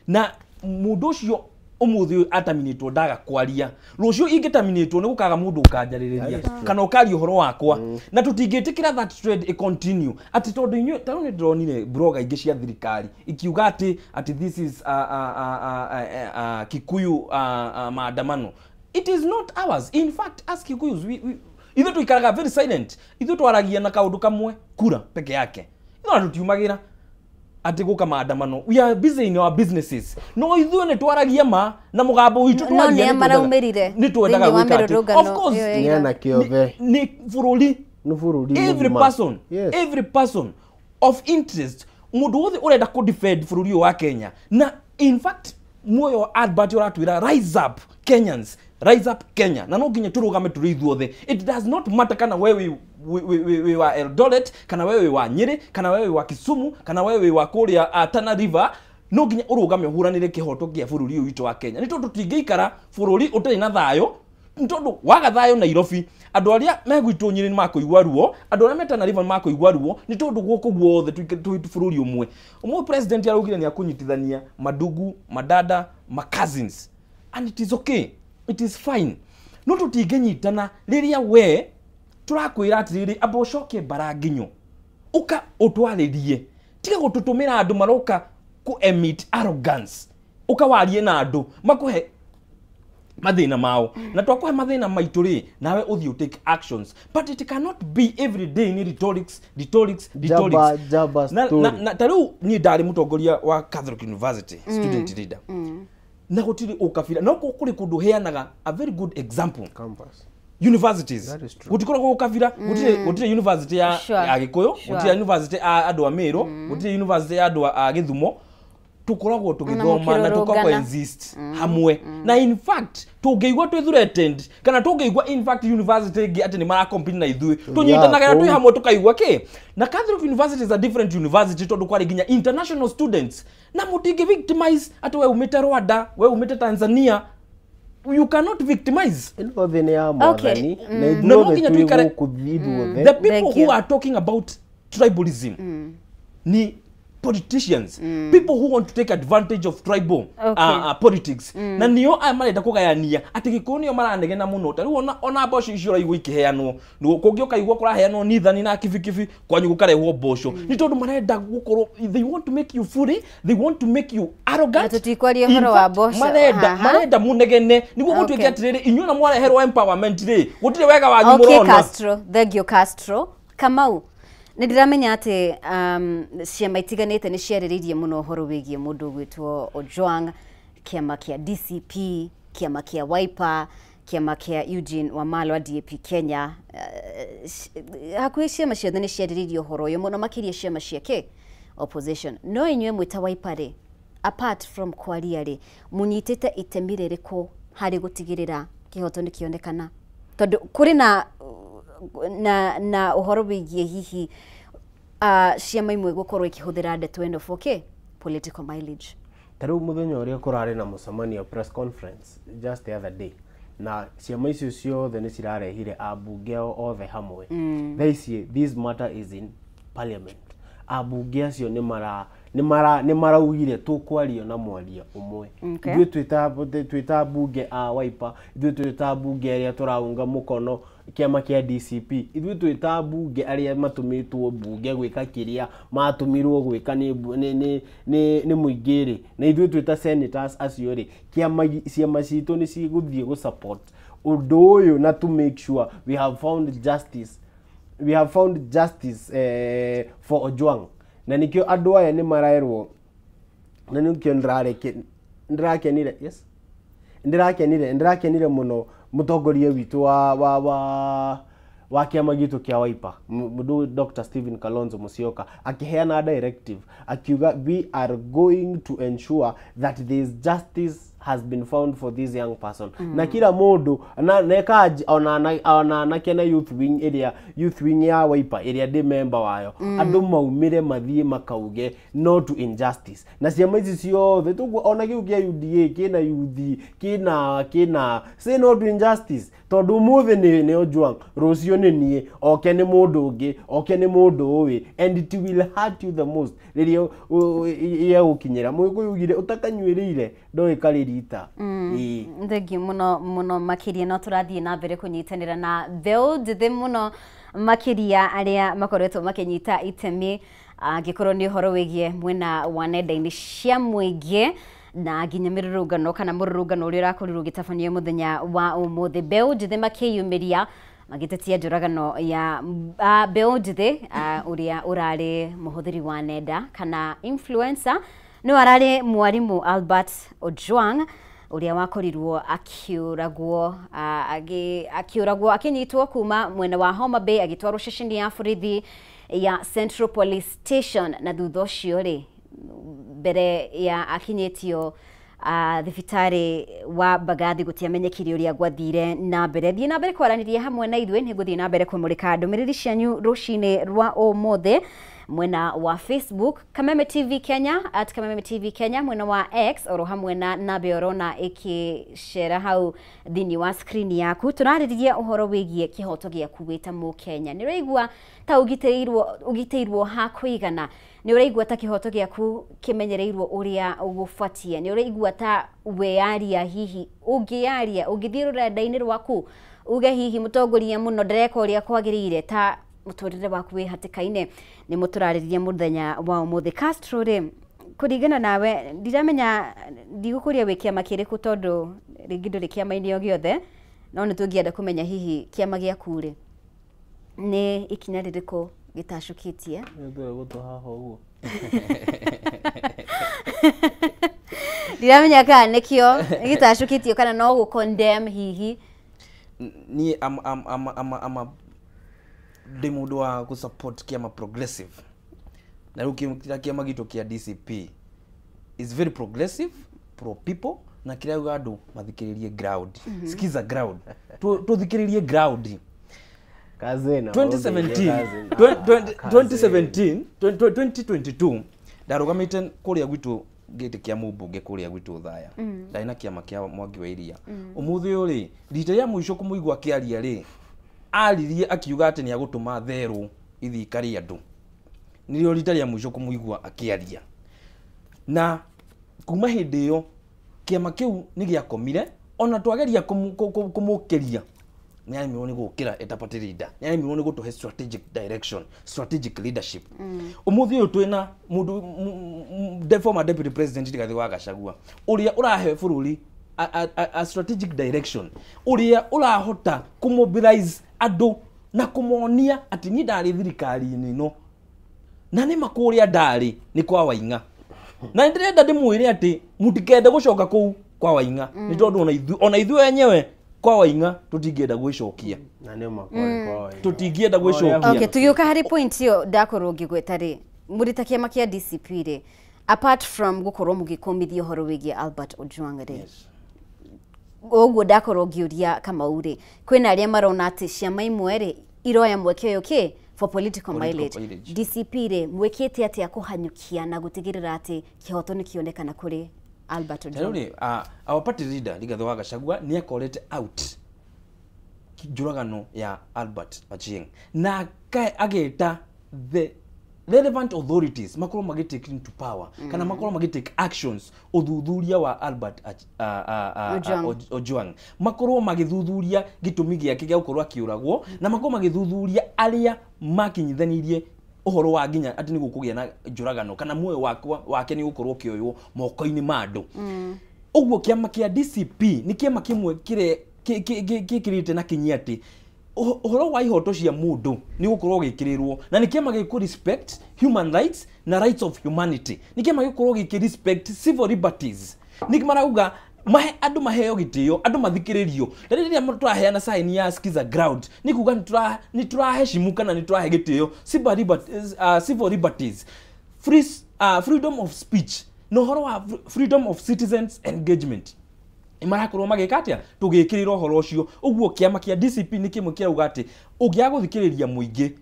na mũndũ ũcio ũmũthĩ ũyũ ataminĩtwo ndaga kwaria, rũciũ ingĩtaminĩtwo nĩ gũkaga mũndũ ũkanjarĩrĩria kana ũkaria ũhoro wakwa, na tũtingĩtĩkĩra that trend ĩ continue atĩ tondũ inyuĩ ta rĩu nĩ ndĩronire blogger ingĩ cia thirikari ikiuga atĩ this is Kikuyu maandamano. It is not ours. In fact, as Kikuyus ithuĩ tũikaraga very silent. Ithuĩ twaragia na kaũndũ kamwe, kura peke yake. Ithuĩ ona tũtiumagĩra atĩ gũka maandamano. We are busy in our businesses. No ithuĩ nĩ twaragia ma na mũgambo witũ twaragia nĩ twendaga gwĩka atĩ of course nĩ bũrũri, every person, every person of interest, mũndũ wothe ũrenda kũ defend bũrũri ũyũ wa Kenya. Na in fact muoyo wa Albert ũratwĩra rise up Kenyans, rise up Kenya, na no nginya tũrũgame tũrĩ ithuothe. It does not matter kana we wĩ wa Eldoret, kana we wĩ wa Nyĩrĩ, kana we wĩ wa Kisumu, kana we wĩ wa kũrĩa Tana River, no nginya ũrũgame ũhũranĩre kĩhoto kĩa bũrũri ũyũ witũ wa Kenya. Nĩ tondũ tũtingĩikara bũrũri ũtarĩ na thayũ, nĩ tondũ waga thayũ Nairobi, andũ arĩa megwitũ Nyĩrĩ nĩ makũigua ruo, andũ arĩa me Tana River nĩ makũigua ruo, nĩ tondũ gũkũ guothe twĩ bũrũri ũmwe. Ũmũthĩ president araugire nĩ akũnyitithania mandugu, madada, ma cousins, and it is okay, it is fine. No tũtingĩnyitana rĩrĩa we tũrakwĩra atĩrĩrĩ, amba ũcoke mbara nginyo, ũka ũtwarĩrie, tiga gũtũtũmĩra andũ maroka ku emit arrogance, ũka warie na andũ makũhe mathĩna mao, na twakũhe mathĩna maitũ rĩ, nawe ũthiĩ ũ take actions. But it cannot be every day ni rhetorics, rhetorics, rhetorics. Jaba, jaba story. Na ta rĩu niĩ ndarĩ mũtongoria wa Catholic University, student leader, na gũtirĩ ũkabira, no kũrĩ kũndũ heanaga a very good example. Campus. Universities. That is true. Gũtikoragwo ũkabira, gũtirĩ university ya ya Gĩkũyũ, gũtirĩ university ya andũ a Meru, gũtirĩ university ya andũ a Gĩthumo. Tũkoragwo tũgĩthoma na tũka mũkĩrũrũngana. Coexist hamwe, na in fact tũngĩigua twĩ threatened, kana tũngĩigua in fact university ĩngĩ atĩ nĩ maracompete na ithuĩ, tũnyitanagĩra twĩ kũu. Hamwe tũkaigua kĩ. Na Catholic University is a different university tondũ kwarĩ nginya international students, na mũtingĩ victimize atĩ we umĩte Rwanda, we umĩte Tanzania. You cannot victimize. Ĩno thĩ nĩ ya mwathani na No, no ithuothe nginya twĩ tuikare- gũkũ ithuothe. The people Thank who you. are talking about tribalism ni politicians, people who want to take advantage of tribal politics, na nio aya marenda kũgayania atĩ Gĩkũyũ nĩo maranegena mũno. Ta rĩu ona mboco icio ũraigua ikĩheanwo, kũngĩ ũkaigua kũraheanwo nithani na kibikibi, kwanyu gũkarehwo mboco, nĩ tondũ marenda gũkorwo, they want to make you fully, they want to make you arrogant. Na tũtikwaria In ũhoro wa fact, mboco marenda haha. marenda mũnegene nĩguo gũtuĩke atĩrĩrĩ, inyuĩ na mwareherwo empowerment rĩ, gũtirĩ wega wanyu mũrona. Castro, thank you Castro. Kamau, nĩ ndĩramenya atĩ ciama itiganĩte nĩ ciarĩrĩirie mũno ũhoro wĩgiĩ mũndũ ũgwĩtwo Ojwang, kĩama kĩa DCP, kĩama kĩa Wiper, kĩama kĩa Eugene Wamalwa DAP Kenya. Hakuhĩ ciama ciothe nĩ ciarĩrĩirie ũhoro ũyũ mũno, makĩria ciama cia kĩ opposition. No inyuĩ mwĩ ta Wiper rĩ, apart from kwaria rĩ, mũnyitĩte itemi rĩrĩkũ harĩ gũtigĩrĩra kĩhoto nĩ kĩonekana? Tondũ kũrĩ na ũhoro wĩgiĩ hihi ciama imwe gũkorwo ikĩhũthĩra ndeto ĩno for kĩ political mileage. Ta rĩu mũthenya ũrĩa kũrarĩ na mũcemanio, press conference, just the other day, na ciama icio ciothe nĩ cirarehire ambunge ao othe hamwe. Thaa ici this matter is in parliament. Ambunge acio nĩ maraugire tũkwario na mwaria ũmwe. Ithuĩ twĩ ta ambunge a Wiper, ithuĩ twĩ ta ambunge arĩa tũraunga mũkono kĩama kĩa DCP, ithuĩ twĩ ta ambunge arĩa matũmĩtwo mbunge gwĩka kĩrĩa matũmirwo gwĩka nĩ mũingĩ rĩ, na ithuĩ twĩ ta senators acio rĩ, kĩama ciama citũ nĩ cigũthiĩ gũ support ũndũ ũyũ na to make sure we have found justice for Ojwang. Na nikĩo andũ aya nĩ maraerwo, na nĩkĩo ndĩrakenire, yes, ndĩrakenire mũno mũtongoria witũ wa kĩama gitũ kĩa Wiper, mũndũ Dr. Stephen Kalonzo Musyoka, akĩheana directive akiuga we are going to ensure that this justice has been found for this young person. Na kila mũndũ na neka ona anake na youth wing, ĩrĩa youth wing ya Wiper ĩrĩa ndĩ member wayo, andũ maumĩre mathiĩ makauge no to injustice. Na ciama ici ciothe tũguo, ona kĩu kĩa UDA kĩna youth, kĩna say no to injustice, tondũ ũmũthĩ nĩ Ojwang, rũciũ nĩ niĩ, oke nĩ mũndũ ũngĩ, oke nĩ mũndũ ũĩ, and it will hurt you the most rĩrĩa yegũkinyĩra. Mũgĩkũyũ ugire ũtakanyuĩrĩire ndoĩ karĩ rita. Ĩĩ. Thengiũ mũno mũno makĩria. No tũrathiĩ na mbere kũnyitanĩra na mbeũ njĩthĩ mũno makĩria, arĩa makoretwo makĩnyita itemi angĩkorwo nĩ ũhoro wĩgiĩ mwena wa nenda-inĩ cia mũingĩ na nginya mĩrũrũngano, kana mũrũrũngano ũrĩa ũrakorirwo ũgĩtabanio mũthenya wa ũmũthĩ, mbeũ njĩthĩ makĩyumĩria magĩtetia njũragano ya mbeũ njĩthĩ ũrĩa ũrarĩ mũhũthĩri wa nenda kana influencer, no ararĩ mwarimũ Albert Ojwang, ũrĩa wakorirwo akiũragwo, akiũragwo akĩnyitwo kuma mwena wa Homa Bay, agĩtwarwo ceceni ya borithi ya Central Police Station, na thutha ũcio rĩ, mbere ya akinyĩtio thibitarĩ wa Mbagathi, gũtiamenyekire ũrĩa gwathire na mbere. Thiĩ na mbere kwaranĩria hamwe na ithuĩ, nĩ ngũthiĩ na mbere kũmũrĩka ndũmĩrĩri cianyu rũcinĩ rwa ũmũthĩ. Mwena wa Facebook Kameme TV Kenya at Kameme TV Kenya, mwena wa X oro hamwe na nabe orona ikicera hau thini wa screen yaku. Turaririria uhoro wigie kihoto giaku wita mu Kenya. Ni uraigua ta ugiteirwo ha kuigana, ni uraigua ta kihoto giaku kimenyereirwo uria ugubatie, ni uraigua ta wearia hihi ungiaria ungithie rurenda-ini rwaku uge hihi mutongoria muno ndireka uria kwagiriire ta muturire waku wi hatikaine. Ni muturariria muthenya wa umuthi. Castro ri, kuringana nawe ndiramenya ndigukuria wi kiama kiriku tondu ringi nduri kiama-ini o giothe, no ni tungienda kumenya hihi kiama giaku ri ni ikinya ririku gitacukitie. Ndiramenya kana nikio gitacukitio kana no gu condemn hihi. Ni am ndi mundu wa ku support kiama progressive, na riu kiama gitu kia DCP is very progressive, pro people, na kiria uga andu mathikiririe ground. Sikiza ground, tuthikiririe ground. Kazena 2017 2022 ndarugamite kuria gwitu gite kia mubunge kuria gwitu Thaya, ndari na kiama kia Mwangi wa Iria. Umuthi uyu ri rita ria muico kumuigua akiaria ri aririe akiuga ati ni agutuma theru ithi ikari andu. Nirio rita ria muico kumuigua akiaria, na kuma hindi iyo kiama kiu ni giakomire. Ona twageria kumukiria ni aremirwo ni gukira eta party leader, ni aremirwo ni gutuhe strategic direction, strategic leadership. Umuthi uyu twina mundu former deputy president Rigathi wa Gachagua uria urahe bururi a strategic direction, uria urahota kumobilize andu na kumonia ati ni ndari thirikari-inĩ ĩno na nĩ makũrĩa ndarĩ nĩ kwa Waing'a, na ndĩrenda ndĩmwĩre atĩ mũtikende gũcoka kũu kwa Waing'a nĩ tondũ ona ithuĩ enyewe kwa Waing'a tutingĩenda gwĩcokia, na nĩ makore kwa Waing'a tutingĩenda gwĩcokia. Okay, tũgĩũka harĩ point ĩyo ndakorwo ngĩgweta rĩ, mũrĩ ta kĩama kĩa DCP rĩ, apart from gũkorwo mũgĩkũmithia ũhoro wĩgiĩ Albert Ojwang rĩ, ũguo ndakorwo ngĩũria Kamau rĩ, kwĩna arĩa marona atĩ ciama imwe rĩ iroya mweke ũyũ kĩ for political mileage. DCP rĩ mwĩkĩte atĩa kũhanyũkia na gũtigĩrĩra atĩ kĩhoto nĩ kĩonekana kũrĩ Albert Ojwang? Rĩu our party leader Rigathi wa Gachagua nĩ akorete out njũragano ya Albert Ochieng na ageta the relevant authorities makorwo magi take into power kana makorwo magi take actions uthuthuria wa Albert Ojwang, makorwo magithuthuria gitumi giake gia gukorwo akiuragwo, na makorwo magithuthuria aria makinyithanirie uhoro wa nginya ati ni gukugia na njuragano kana muoyo wake ni gukorwo ukioywo moko-ini ma andu. Uguo kiama kia DCP ni kiama kimwe kire kikirite na kinyi ati uhoro wa ihoto cia mundu ni gukorwo gikirirwo, na ni kiama giku respect human rights na rights of humanity, ni kiama gikukorwo giki respect civil liberties, ni marauga mahe andu maheo gitio, andu mathikiririo. Na riria turaheana sign ya skiza ground ni kuga ni turaheshimu kana ni turahe gitio civil liberties, free freedom of speech na uhoro wa freedom of citizens engagement. Marakorwo magika atia tugikirira uhoro ucio. Uguo kiama kia DCP ni kimwe kirauga ati ungiaga guthikiriria muingi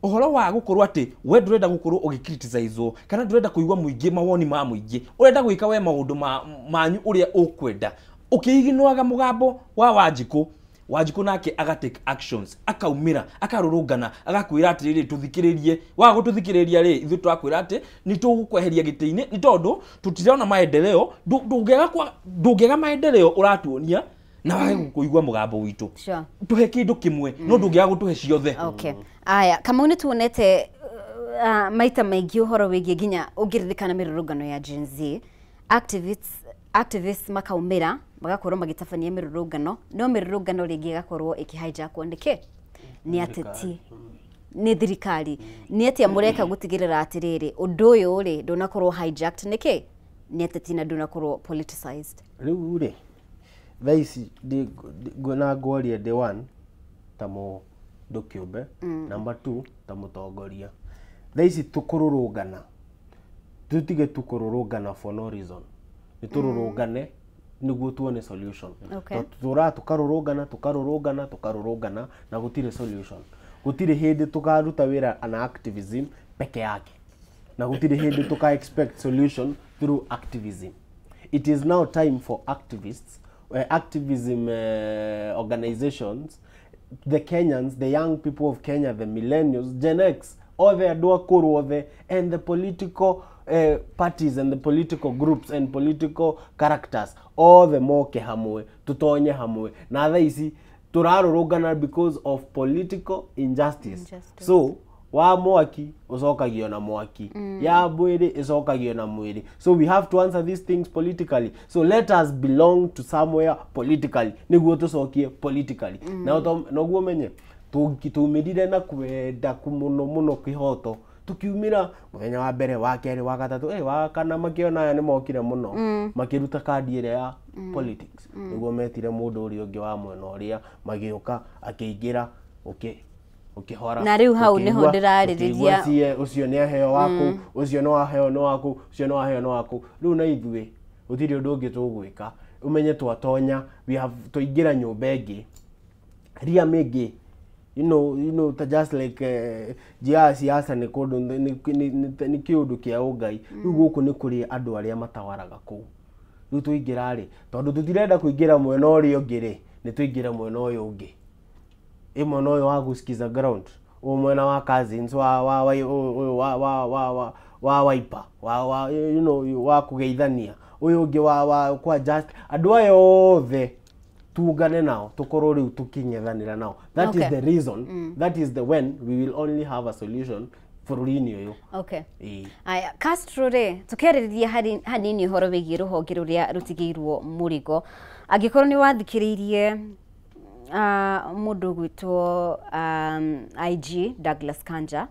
uhoro wa gukorwo ati we ndurenda gukorwo ugikriticizewo kana ndurenda kuigua muingi mawoni ma muingi, urenda gwika we maundu manyu uria ukwenda, ukiiginwaga mugambo wa Wanjiku, Wanjiku nake aga take actions, akaumira akarurungana agakwira atiriri tuthikiririe, wa gututhikiriria ri ithu twakwira ati ni tugukweheria giti-ini ni tondu tutirona maendeleo, ndungega maendeleo uratuonia na wage kuigua mugambo witu. Sure. Tuhe kindu kimwe no ndungiaga gutuhe ciothe. Okay. Aya, Kamau ni tuonete maita maingi uhoro wigie nginya ungiririkana mirurungano ya Gen Z, activists makaumira magakorwo magitabania mirurungano, no mirurungano ringi igakorwo ikihijackwo niki ni ateti ni thirikari. Ni atia mureka gutigirira atiriri undu uyu ri ndunakorwo hijacked niki ni ateti na ndunakorwo politicized? Riu ri thaa ici na ngwaria day one ta mundu kiumbe, number two ta mutongoria. Thaa ici tukururungana, tutige tukururungana for no reason, ni tururungane niguo tuone solution. Okay. Tura tukarurungana tukarurungana tukarurungana na gutire solution, gutire hindi tukaruta wira ana activism peke yake, na gũtirĩ hĩndĩ tũka expect solution through activism. It is now time for activists, activism organizations, the Kenyans, the young people of Kenya, the millennials, Gen X, othe andũ akũrũ othe, and the political parties and the political groups and political characters, othe moke hamwe, tutonye hamwe. Na thaa ici turarũrũngana because of political injustice. Injustice. So wa mwaki ũcokagio na mwaki, ya mwĩrĩ ĩcokagio na mwĩrĩ. So we have to answer these things politically. So let us belong to somewhere politically nĩguo tũcokie politically. Na noguo menye tũmĩrire na kwenda mũno mũno kĩhoto, tukiumĩra mũthenya wa mbere, wa kerĩ, wa gatatũ, wa kana, makĩona aya nĩ mokire mũno, makĩruta kandi ĩrĩa ya politics nĩguo metire mũndũ ũrĩa ũngĩ wa mwena ũrĩa, magĩũka akĩingĩra ũkĩhora. Na rĩu hau nĩho ndĩrarĩrĩria. Ũkĩigua cie ũcio nĩ aheo waku, ũcio nĩ waheo nĩ waku, ũcio nĩ waheo nĩ waku. Rĩu na ithuĩ gũtirĩ ũndũ ũngĩ tũgwĩka, ũmenye twatonya, we have twaingĩra nyũmba ĩngĩ ria mĩngĩ, ta just like njia ya siasa nĩ kũndũ nĩ kĩũndũ kĩa ũngai. Rĩu gũkũ nĩ kũrĩ andũ arĩa matawaraga kũu. Rĩu tũingĩra rĩ, tondũ tũtirenda kũingĩra mwena ũrĩa ũngĩ rĩ, nĩ tũingĩre mwena ũyũ ũngĩ, ĩ mwena ũyũ wa guskiza ground, ũyũ mwena wa cousins wa wa wa ũyũ wa wa wa wa wa Wiper, wa wa you know wa kũgeithania, ũyũ ũngĩ wa kwa just andũ aya othe tuungane nao, tukorwo rĩu tũkĩng'ethanĩra nao. That is the reason, that is the when we will only have a solution bũrũri-inĩ ũyũ. Ĩĩ. Aya, Castro rĩ, tũkĩarĩrĩria hanini ũhoro wĩgiĩ rũhonge rũrĩa rũtigĩirwo mũrigo, angĩkorwo nĩ wathikĩrĩirie mũndũ ũgwĩtwo IG Douglas Kanja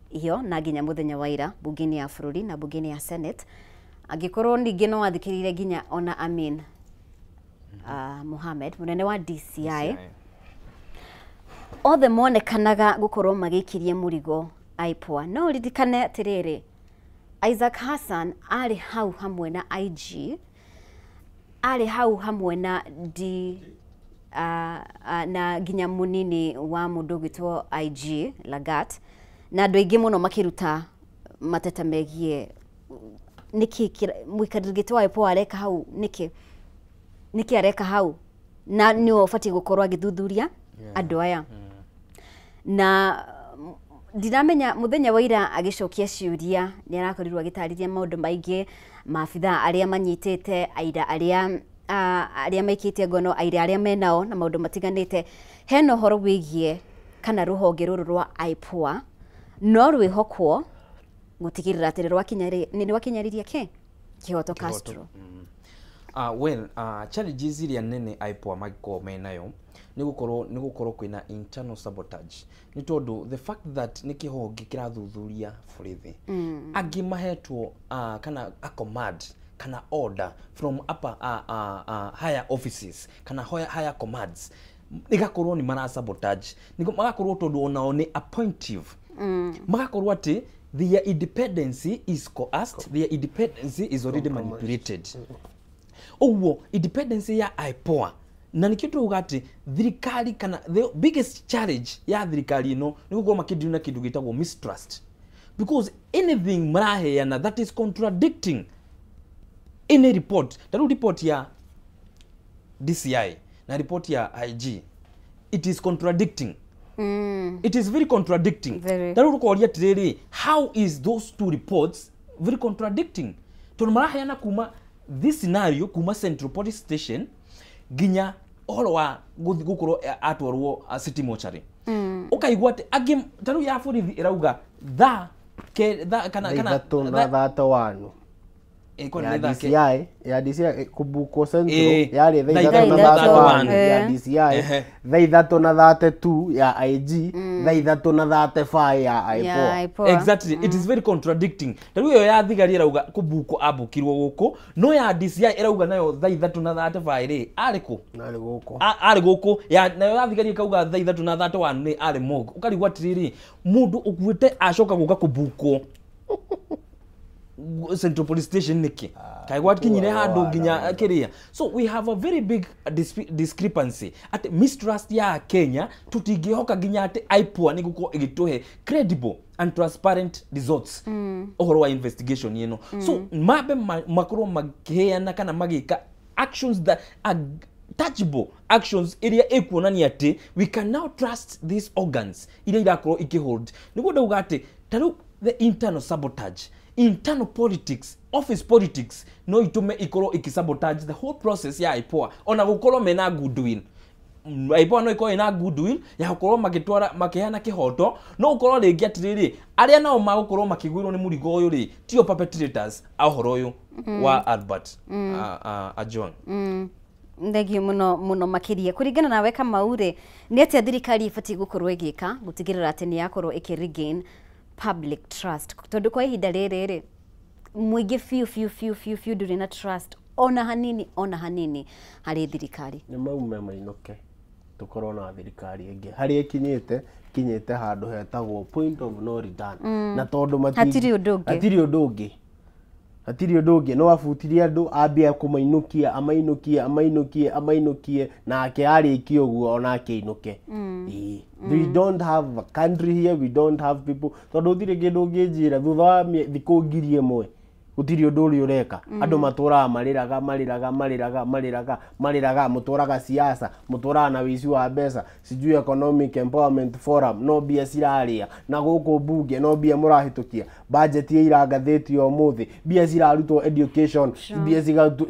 iyo na nginya mũthenya wa ira bunge-inĩ ya bũrũri na bunge-inĩ ya Senate, angĩkorwo ningĩ no wathikĩrĩirie nginya ona Amin Mohamed, mũnene wa DCI, othe monekanaga gũkorwo magĩikirie mũrigo IPOA. No ũririkane atĩrĩrĩ, Isaac Hassan arĩ hau hamwe na IG, arĩ hau hamwe na D na nginya mũnini wa mũndũ ũgwĩtwo IG Lagat, na andũ aingĩ mũno makĩruta mateta megiĩ nĩkĩ mũikarĩri gĩtĩ wa IPOA areka hau, nĩkĩ areka hau, na nĩwe ũbatiĩ gũkorwo agĩthuthuria andũ aya. Na ndiramenya mũthenya wa ira agĩcokia ciũria nĩ arakorirwo agĩtarĩria maũndũ maingĩ, maabithaa arĩa manyitĩte, aira arĩa maikĩtie ngono, aira arĩa menao na maũndũ matiganĩte. Hena ũhoro wĩgiĩ kana rũhonge rũrũ rwa IPOA no rwĩhokwo gũtigĩrĩra atĩ nĩ rwakinyarĩria kĩ kĩhoto, Castro? Well, challenges iria nene IPOA mangĩkorwo menayo nĩ gũkorwo kwĩna internal sabotage, nĩ tondũ the fact that nĩ kĩhonge kĩrathuthuria borithi angĩ mahetwo kana a command kana order from upper higher offices kana higher commands, ĩgakorwo nĩ mara sabotage, nĩguo magakorwo tondũ onao nĩ appointive, magakorwo atĩ their independence is coerced, their independence is already manipulated. Ũguo independence ya IPOA, na nĩkĩo tũrauga atĩ thirikari kana the biggest challenge ya thirikari ĩno nĩ gũkorwo makĩdeal na kĩndũ gĩtagwo mistrust, because anything maraheana that is contradicting any report, ta rĩu report ya DCI na report ya IG, it is contradicting. It is very contradicting. Very. Ta rĩu ũkoria atĩrĩrĩ, how is those two reports very contradicting, tondũ maraheana kuma this scenario kuma Central Police Station nginya ũhoro wa gũkorwo atwarwo city mortuary, ũkaigua atĩ angĩ ta rĩu ya borithi ĩrauga thaa thaa kana Thaa kana 3 na 31. Kwani Ya nĩ thaa DCI, ya DCI kubuko Central yarĩ thaa thaa 3 ithatũ na na 31 31. ya DCI, thaa 3 na 32 ya IG, thaa 3 na 35 ya IPOA. Ya IPOA. Exactly. It is very contradicting. Ta rĩu ĩyo ya thigari ĩrauga kũbuko ambũkirwo gũkũ, no ya DCI ĩrauga nayo thaa 3 na 35 rĩ arĩ kũ? Narĩ gũkũ. Arĩ gũkũ ya nayo ya thigari ĩkauga thaa 3 na 31 nĩ arĩ morgue. Ũkarigwo atĩrĩrĩ, mũndũ ũkuĩte acoka gũka kũbukwo. Central Police Station nĩkĩ? Kaĩ gwakinyire handũ nginya kĩrĩa? So we have a very big discrepancy atĩ mistrust ya Kenya, tũtingĩhoka nginya atĩ IPOA nĩ gũkorwo ĩgĩtũhe credible and transparent results ũhoro wa investigation ĩno. So mambe makorwo makĩheana kana magĩka actions that are touchable actions iria ĩkuonania atĩ we can now trust these organs iria irakorwo ikĩhold. Nĩguo ndauga atĩ ta rĩu the internal sabotage, internal politics, office politics no itume ikorwo ikisabotage the whole process ya IPOA. Ona gũkorwo mena goodwill, IPOA no ikorwo ina goodwill ya gũkorwo magĩtwara makĩheana kĩhoto, no gũkorwo rĩngĩ atĩrĩrĩ, arĩa nao magũkorwo makĩgwĩrwo nĩ mũrigo ũyũ rĩ, tio perpetrators a ũhoro ũyũ wa Albert Ojwang. Thengio muno muno makiria. Kuringana nawe Kamau rĩ, nĩ atĩa thirikari ĩbatiĩ gũkorwo ĩgĩka gũtigĩrĩra atĩ nĩ yakorwo ĩkĩ regain public trust? Tondũ kwa ihinda rĩrĩ rĩ, mũingĩ biũ biũ biũ biũ biũ ndũrĩ na trust ona hanini, ona hanini harĩ thirikari. Nĩ maume mainũke, tũkorwo na thirikari ĩngĩ. Harĩa ĩkinyĩte, kinyĩte handũ hetagwo point of no return. Na tondũ Hatirĩ ũndũ ũngĩ. Hatirĩ ũndũ ũngĩ, hatirĩ ũndũ ũngĩ. No abutirie andũ, ambia kũmainũkia, amainũkie, amainũkie, amainũkie, nake arĩkia ũguo onake ainũke. Ĩĩ. We don't have a country here, we don't have people, tondũ gũtirĩ kĩndũ ũngĩnjĩra thutha wa thikũ 1000 gũtirĩ ũndũ ũrĩa ũreka. Andũ matũraga marĩraga, marĩraga, marĩraga, marĩraga, marĩraga. Mũtũraga siasa, mũtũraga na wĩici wa mbeca, sijui Economic Empowerment Forum no mbia cirarĩa, na gũkũ mbunge no mbia mũrahĩtũkia budget ya ira ngathĩti ya ũmũthĩ, mbia cirarutwo education, mbia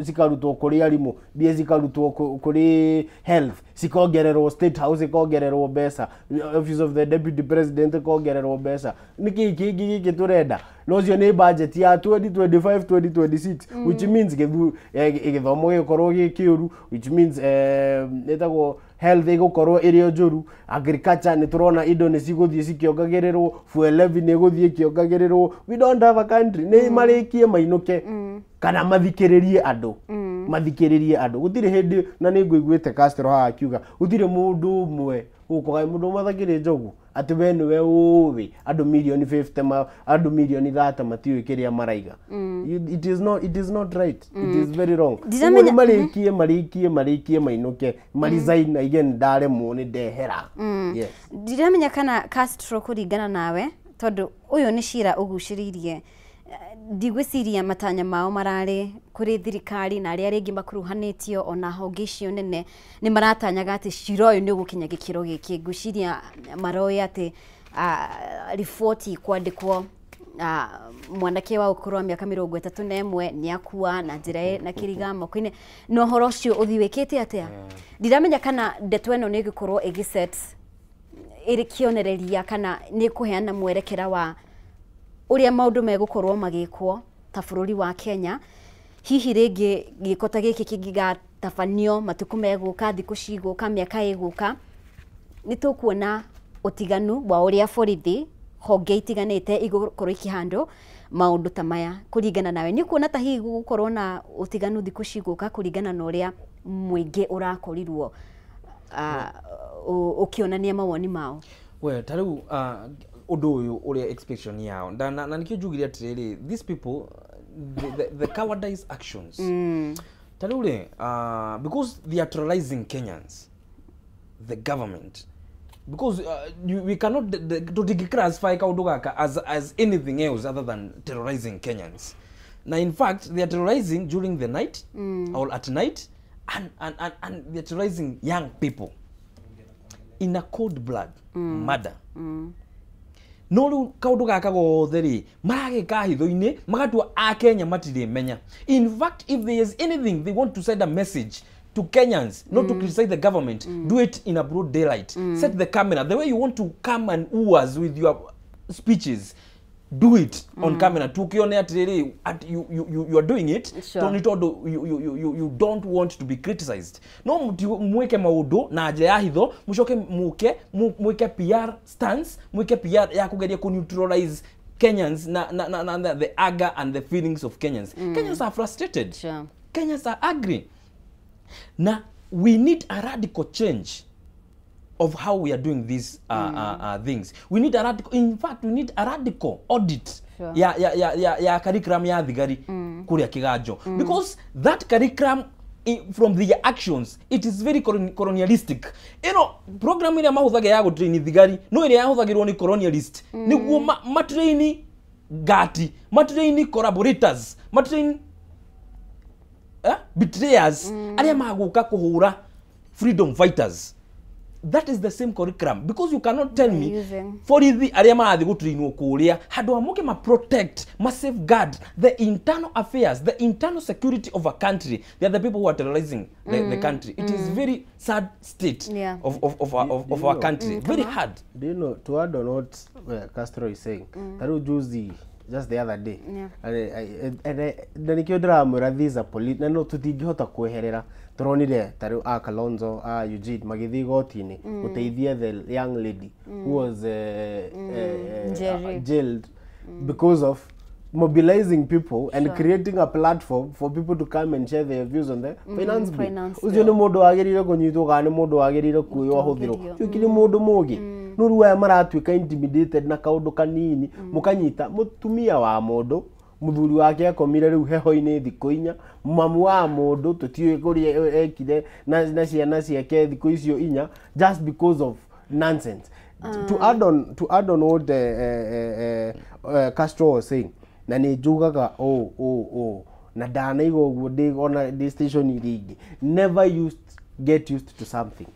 cikarutwo kũrĩ arimũ, mbia cikarutwo kũrĩ health, cikongererwo State House, ikongererwo mbeca, Office of the Deputy President ikongererwo mbeca. Nĩkĩ kĩngĩ gĩkĩ tũrenda? No ũcio nĩ budget ya 2025 2026, which means gĩthomo gĩgũkorwo gĩ kĩũru, which means ĩtagwo health ĩgũkorwo ĩrĩ o njũru, agriculture nĩ tũrona indo nĩ cigũthiĩ cikĩongagĩrĩrwo, fuel levy nĩ ĩgũthiĩ ĩkĩongagĩrĩrwo. We don't have a country. Nĩ marĩkie mainũke kana mathikĩrĩrie andũ, mathikĩrĩrie andũ. Gũtirĩ hĩndĩ, na nĩ ngũiguĩte Castro haha akiuga gũtirĩ mũndũ ũmwe gũkũ, kaĩ mũndũ ũmwe atakĩrĩ njogu, atĩ we nĩwe ũĩ andũ mirioni 50 andũ mirioni 30 matiũĩ kĩrĩa maraiga. It is not right, it is very wrong. Ndiramenya- Ũguo nĩ marĩkie, marĩkie, marĩkie, mainũke, maresign, aige nĩ ndaremwo, nĩ ndehera. Yes. Ndiramenya kana Castro, kũringana nawe, tondũ ũyũ nĩ cira ũgucĩrĩirie, ndigwĩciria matanya mao mararĩ kũrĩ thirikari na arĩa rĩngĩ makuruhanĩtio ona honge icio nene nĩ maratanyaga atĩ cira ũyũ nĩ ũgũkinya gĩkĩro gĩkĩ. Ngwĩciria maroĩ atĩ riboti kwandĩkwo, mwanake wa ũkũrũ wa mĩaka 31 nĩ akua na njĩra na kĩriga moko-inĩ, na ũhoro ũcio ũthiĩ wĩkĩte atĩa. Ndiramenya kana ndeto ĩno nĩ ĩgũkorwo ĩgĩset ĩrĩ kĩonereria kana nĩ kũheana mwerekera wa ũrĩa maũndũ megũkorwo magĩkwo ta bũrũri wa Kenya. Hihi rĩngĩ gĩko ta gĩkĩ kĩngĩgatabanio matukũ megũka, thikũ cigũka, mĩaka ĩgũka, nĩ tũkuona ũtiganu wa ũrĩa borithi honge itiganĩte igũkorwo ikĩhandwo maũndũ ta maya? Kũringana nawe, nĩ ũkuona ta hihi gũgũkorwo na ũtiganu thikũ cigũka kũringana na ũrĩa mũingĩ ũrakorirwo ũkĩonania mawoni mao? We ta rĩu ũndũ ũyũ ũrĩa expectation yao na nĩkĩo njugire atĩrĩrĩ, these people, the cowardice actions ta rĩu rĩ, because they are terrorizing Kenyans, the government, because we cannot tũtingĩ kaũndũ gaka as anything else other than terrorizing Kenyans. Na in fact they are terrorizing during the night or at night, and they are terrorizing young people in a cold blood murder. No rĩu kaũndũ gaka gothe rĩ, maragĩka hitho-inĩ, magatua akenya matirĩ menya. In fact, if there is anything they want to send a message to Kenyans, not to criticize the government, do it in a broad daylight. Set the camera the way you want to come and woo us with your speeches, do it on camera, tukione atiriri at you are doing it. Tondũ nĩ tondũ you don't want to be criticized, no mwĩke maũndũ na njĩra ya hitho, mũcoke mũke mwĩke PR stance, mwĩke PR ya kũgeria kũ neutralize Kenyans na the anger and the feelings of Kenyans. Kenyans are frustrated. Kenyans are angry. Na we need a radical change. of how we are doing these things. We need a radical, in fact, we need a radical audit. Sure. Ya curriculum ya thigari kuria Kiganjo, because that curriculum from the actions it is very colonialistic. Ino program ĩrĩa mahũthagĩra ya gũtrain thigari no ĩrĩa yahũthagĩrwo nĩ colonialist nĩguo matrain gati, matrain collaborators, matrain betrayers arĩa magũka kũhũra freedom fighters. That is the same curriculum, because you cannot tell me borithi arĩa marathiĩ gũtrainwo kũrĩa handũ ha moke ma protect, ma safeguard the internal affairs, the internal security of a country, they are the people who are terrorizing the country. It is very sad state of our country. Very hard. Do you know, to add on what Castro is saying, mm. Juzi, just the other day, na nikio ndĩramwĩra these are police, na no tũtingĩhota kweherera tũronire ta rĩu a Kalonzo a Eugene magĩthiĩ igoti-inĩ gũteithia the young lady who was jailed because of mobilizing people and creating a platform for people to come and share their views on the finance bill. Ũcio nĩ mũndũ wagĩrĩire kũnyitwo kana nĩ mũndũ wagĩrĩire kuoywo ahũthĩrwo? Ũcio nĩ mũndũ mũgĩ. No rĩu aya maratuĩka intimidated na kaũndũ kanini, mũkanyita mũtumia wa mũndũ, mũthuri wake akomire rĩu heho-inĩ thikũ inya, mamu wa mũndũ tũtiũĩ kũrĩa ekire na ciana ciake thikũ icio inya, just because of nonsense. To add on what Castro was saying, na nĩ njugaga na ndanaiga ũguo ndĩ ona ndĩ station iria ingĩ, never get used to something.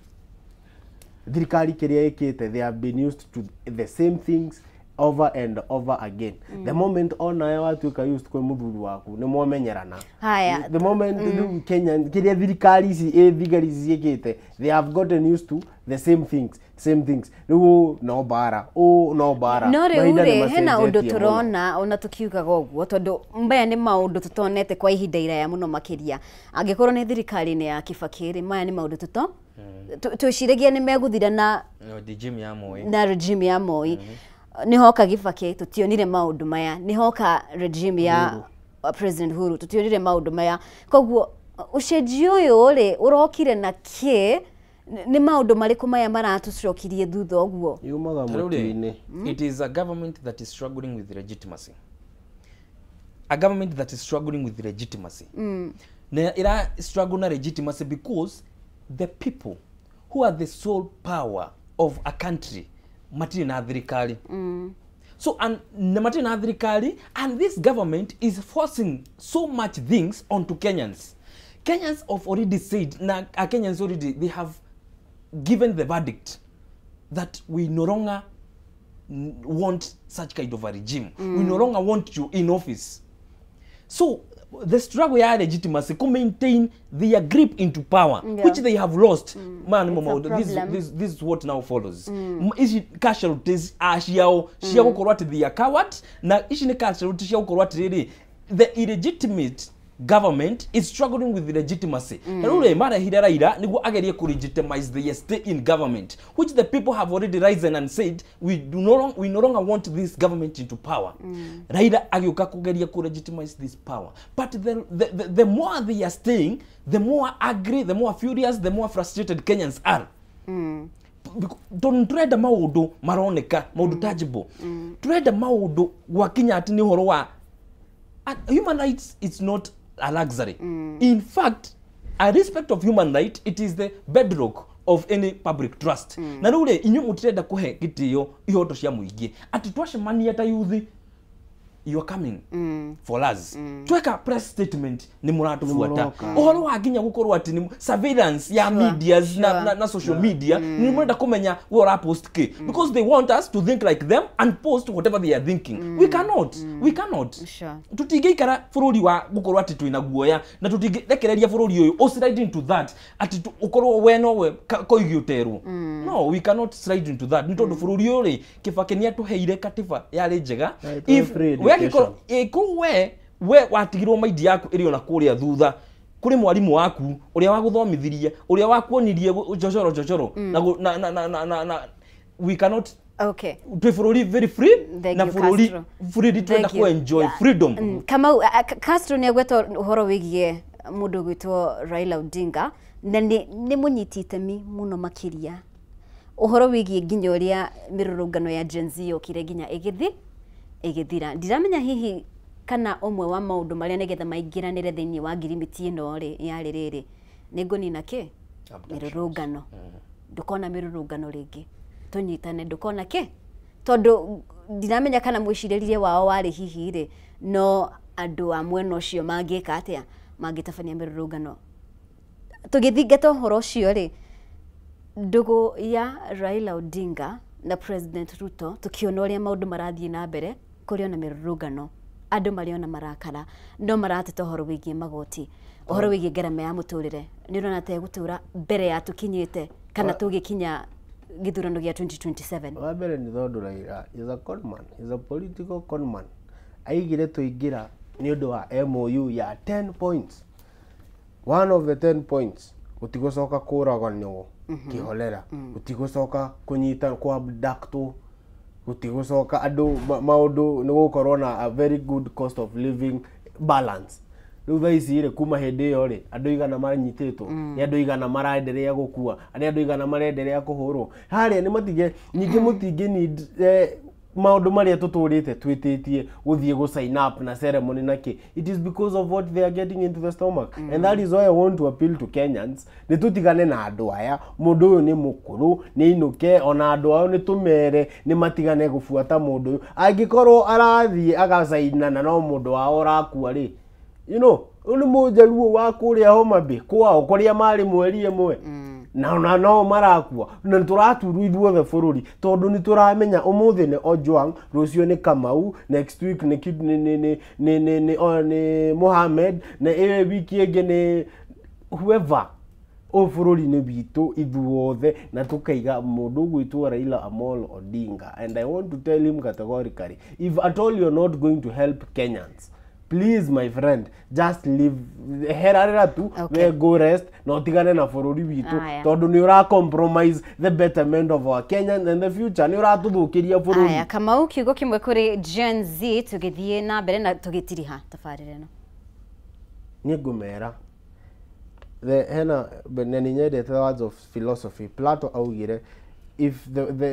Thirikari kĩrĩa ĩkĩte, they have been used to the same things over and over again. The moment onawe watuĩka used kwĩ mũthuri waku nĩ mwamenyerana. The moment rĩu Kenya kĩrĩa thirikari ici thigari ici ciĩkĩte, they have gotten used to the same things. Rĩu no bara, no bara. No rĩu rĩ, hena ũndũ tũrona ona tũkiugaga ũguo, tondũ maya nĩ maũndũ tũtonete kwa ihinda iraya mũno makĩria. Angĩkorwo nĩ thirikari-inĩ ya Kibaki rĩ, maya nĩ maũndũ twĩciragia nĩ megũthira na regime ya Moi. Na regime ya Moi. Nĩ hoka Kibaki tũtionire maũndũ maya, nĩ hoka regime ya President Uhuru tũtionire maũndũ maya. Koguo ũcenjio ũyũ rĩ ũrokire na kĩ? Nĩ maũndũ marĩkũ maya maratũcokirie thutha ũguo? Yumaga mũtĩ-inĩ. It is a government that is struggling with legitimacy. A government that is struggling with legitimacy. Na ira struggle na legitimacy because the people who are the sole power of a country matirĩ na thirikari. So and matirĩ na thirikari, and this government is forcing so much things onto Kenyans. Kenyans have already said, na Kenyans already, they have given the verdict that we no longer want such kind of a regime. We no longer want you in office. So the struggle ya legitimacy to maintain their grip into power, which they have lost. Man, this is what now follows. Ici casualties ciao cia gukorwo ati they are coward, na ici ni casualties cia gukorwo atiriri the illegitimate government is struggling with the legitimacy. Rĩu rĩ marehire Raila nĩguo agerie ku legitimize the stay in government, which the people have already risen and said we no longer want this government into power. Raila agĩũka kugeria ku legitimize this power, but the more they are staying, the more angry, the more furious, the more frustrated Kenyans are. Tondũ turenda maũndũ maroneka, maũndũ tangible. Turenda maũndũ gwakinya atĩ nĩ ũhoro wa human rights. It's not a luxury. In fact, a respect of human right, it is the bedrock of any public trust. Na rĩu rĩ, inyuĩ mũtirenda kũhe gĩtĩo ihoto cia mũingĩ atĩ twacemania ta youth, you are coming for us. Tweka press statement ni mũratũbuata. Ũhoro wa nginya gũkorwo atĩ ni surveillance ya medias na social media, ni mũrenda kũmenya we ũra post kĩ, because they want us to think like them and post whatever they are thinking. We cannot. We cannot. Tũtingĩikara bũrũri wa gũkorwo atĩ twĩna guoya, na tũtingĩrekereria bũrũri ũyũ o slide into that atĩ ũkorwo we nowe koigi ũterwo. No, we cannot slide into that. Nĩ tondũ bũrũri ũyũ rĩ, Kibaki nĩ atũheire katiba yarĩ njega. If we watigirwo maindi yaku ĩrĩ ona kũrĩa thutha kũrĩ mwarimũ waku ũrĩa wagũthomithirie, ũrĩa wakuonirie njochoro njochoro, na we cannot. Okay. Twĩ bũrũri very free, na bũrũri free twenda ku enjoy freedom. Kamau, Castro nĩ agweta ũhoro wĩgiĩ mũndũ gwĩtwo Raila Odinga, na nĩ mũnyiti itemi mũno makĩria Ũhoro wĩgiĩ nginya ũrĩa mĩrũrũngano ya Gen Z yokire nginya ĩgĩthi ĩgĩthira. Ndiramenya hihi kana ũmwe wa maũndũ marĩa nĩgetha maingĩranĩre thĩinĩ wa ngirimiti ĩno rĩ, yarĩ rĩrĩ, nĩ ngũnina kĩ mĩrũrũngano, ndũkona mĩrũrũngano rĩngĩ, tũnyitane, ndũkona kĩ, tondũ ndiramenya kana mwĩcirĩrie wao warĩ hihi rĩ, no andũ a mwena ũcio mangĩka atĩa mangĩtabania mĩrũrũngano. Tũgĩthingata ũhoro ũcio rĩ, ndũgũ ya Raila Odinga na President Ruto, tukiona ũrĩa maũndũ marathiĩ na mbere, kũrĩ ona mĩrũrũngano, andũ marĩ ona marakara, no marateta ũhoro wĩgiĩ magoti, ũhoro wĩgiĩ ngarama ya mũtũrĩre. Nĩ ũrona ta ĩgũtũra mbere ya tũkinyĩte kana tũgĩkinya gĩthurano gĩa 2027? Wa mbere nĩ tondũ Raila is a conman, is a political conman. Aigire tũingĩra nĩ ũndũ wa MOU ya 10 points. One of the 10 points, gũtigũcoka kũraganwo kĩholera, gũtigũcoka kũnyita kwa abductwo, gũtigũcoka andũ maũndũ nĩ gũkorwo na a very good cost of living balance. Rĩu thaa ici rĩ, kuma hĩndĩ ĩyo rĩ, andũ igana manyitĩtwo, nĩ andũ igana maraenderea gũkua, nĩ andũ igana marenderea kũhũrwo harĩa. Nĩ matige ningĩ mũtingĩ need maũndũ marĩa tũtũrĩte twĩtĩtie gũthiĩ gũ sign up na ceremony na kĩ. It is because of what they are getting into the stomach, and that is why I want to appeal to Kenyans, nĩ tũtigane na andũ aya. Mũndũ ũyũ nĩ mũkũrũ, nĩ ainũke. Ona andũ ao nĩ tũmere nĩ matigane gũbuata mũndũ ũyũ. Angĩkorwo arathiĩ agacaina na no mũndũ wao ũrakua rĩ, ũyũ nĩ mũnjaruo wa kũrĩa Homa Bay kwao kũrĩa marĩ mweri ĩmwe na no marakua, na tũraturwo ithuothe bũrũri, tondũ nĩ tũramenya ũmũthĩ nĩ Ojwang, rũciũ nĩ Kamau, next week nĩ nĩ nĩ nĩ nĩ nĩ nĩ Mohamed, na ĩyo wiki ĩngĩ nĩ whoever. Ũyũ bũrũri nĩ witũ ithuothe, na tũkaiga mũndũ ũgwĩtwo Raila Amolo Odinga. And I want to tell him categorically, if at all you're not going to help Kenyans, please, my friend, just leave, herarĩra tu. We go rest na ũtigane na bũrũri witũ, tondũ nĩ ũra compromise the betterment of our Kenyans and the future, nĩ ũratũthũkĩria bũrũri. Aya, Kamau, kiugo kĩmwe kũrĩ Gen Z tũgĩthiĩ na mbere na tũgĩtiriha tabarĩra ĩno. Niĩ ngũmera the hena na nĩ nyendete words of philosophy. Plato augire, if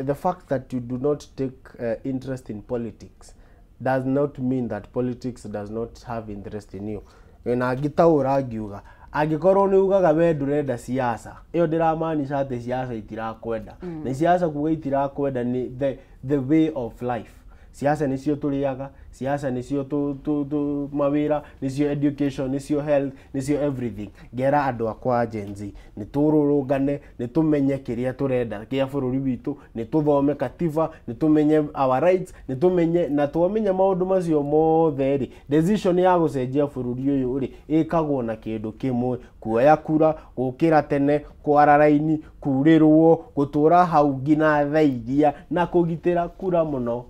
the fact that you do not take interest in politics does not mean that politics does not have interest in you. Na ngĩtaũra ngiuga, angĩkorwo nĩ ugaga we ndũrenda siasa, ĩyo ndĩramaanisha atĩ siasa itirakwenda. Na siasa kuga itirakwenda nĩ the way of life. Siasa nĩcio tũrĩaga, siasa nĩcio tu mawĩra, nĩcio education, nĩcio health, nĩcio everything. Ngera andũ akwa a Gen Z, nĩ tũrũrũngane, nĩ tũmenye kĩrĩa tũrenda kĩa bũrũri witũ, nĩ tũthome katiba, nĩ tũmenye our rights, nĩ tũmenye, na twamenya maũndũ macio mothe rĩ, decision ya gũcenjia bũrũri ũyũ rĩ, ĩkagwo na kĩndũ kĩmwe: kuoya kura, gũkĩra tene, kwara raini, kurĩrwo, gũtũra hau nginya thaa iria, na kũgitĩra kura mũno,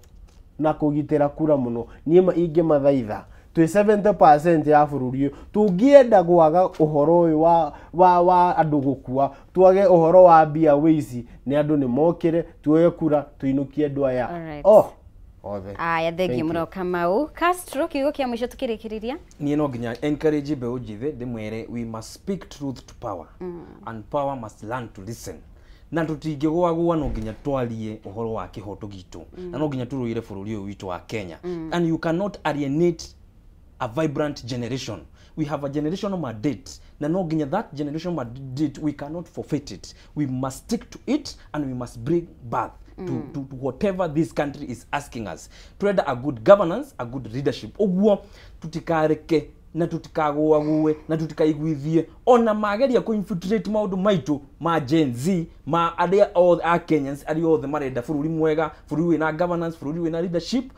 na kũgitĩra kura mũno. Niĩ ingĩmathaitha, twĩ 70% ya bũrũri ũyũ, tũngĩenda gwaga ũhoro ũyũ wa andũ gũkua, twage ũhoro wa mbia wĩici, nĩ andũ nĩ mokĩre, tuoye kura, tũinũkie andũ aya oh othe. Aya, thengiũ Thank you. mũno, Kamau. Castro, kiugo kĩa mũico tũkĩrĩkĩrĩria. Niĩ no nginya encourage mbeũ njĩthĩ, ndĩmwĩre we must speak truth to power and power must learn to listen. Na tũtingĩgũagũa, no nginya twarie ũhoro wa kĩhoto gitũ, na no nginya tũrũĩre bũrũri ũyũ witũ wa Kenya. And you cannot alienate a vibrant generation. We have a generational mandate, na no nginya that generational mandate, we cannot forfeit it. We must stick to it and we must bring birth to whatever this country is asking us. Turenda a good governance, a good leadership. Ũguo tutikareke na tutikagũague na tutikaiguithie ona mageria kũ infiltrate maũndũ maitũ ma Gen Z, ma arĩa othe a Kenyans, arĩa othe marenda bũrũri mwega, bũrũri wĩna governance, bũrũri wĩna leadership.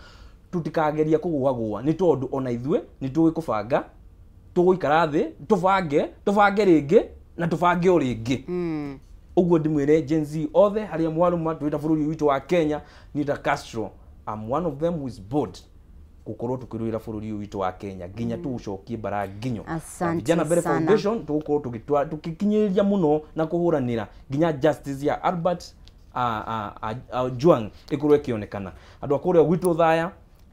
Tutikageria kũgũagũa, nĩ tondũ ona ithuĩ nĩ tũĩ kũbanga. Tũgũikara thĩ, tũbange, tũbange rĩngĩ na tũbange o rĩngĩ. Ũguo ndĩmwĩre Gen Z othe harĩa mwarũma twĩta bũrũri witũ wa Kenya, niĩ ta Castro, I'm one of them who is bold gũkorwo tũkĩrũĩra bũrũri ũyũ witũ wa Kenya nginya tũũcokie mbara nginyo. Asante Vijana Mbere sana. Foundation tũgũkorwo tũgĩkinyĩrĩria mũno na kũhũranĩra nginya justice ya Albert Ojwang ĩkorwo ĩkĩonekana. Andũ a kũrĩa gwitũ Thaya,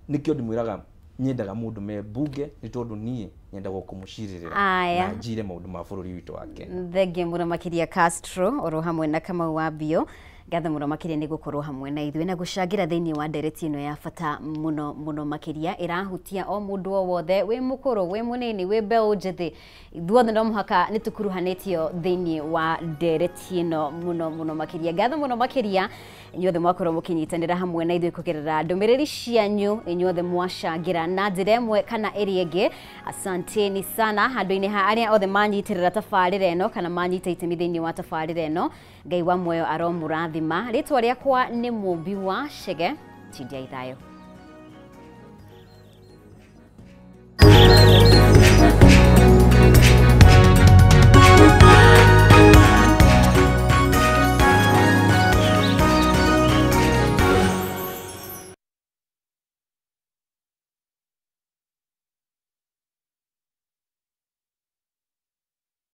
nĩkĩo ndĩmwĩraga nyendaga mũndũ me mbunge, nĩ tondũ niĩ Nyendaga kũmũcirĩrĩra Aya. na njire maũndũ ma bũrũri witũ wa Kenya. Thengia mũno makĩria Castro oro hamwe na Kamau wa Bio. Ngatho mũno makĩria nĩ gũkorwo hamwe na ithuĩ na gũcangĩra thĩinĩ wa ndereti ĩno ya bata mũno mũno makĩria, ĩrahutia o mũndũ o wothe, wĩ mũkũrũ, wĩ mũnini, wĩ mbeũ njĩthĩ, ithuothe no mũhaka nĩ tũkuruhanĩtio thĩinĩ wa ndereti ĩno mũno mũno makĩria. Ngatho mũno makĩria inyuothe mwakorwo mũkĩnyitanĩra hamwe na ithuĩ kũgerera ndũmĩrĩri cianyu, inyuothe mwacangĩra na njĩra ĩmwe kana ĩrĩa ĩngĩ. Asanteni sana handũ-inĩ ha arĩa othe manyitĩrĩra tabarĩra ĩno kana manyita itemi thĩinĩ wa tabarĩra ĩno. Ngai wa muoyo aromũrathima. Rĩtwa rĩakwa nĩ Mũmbi wa Chege. Tindia ithayo.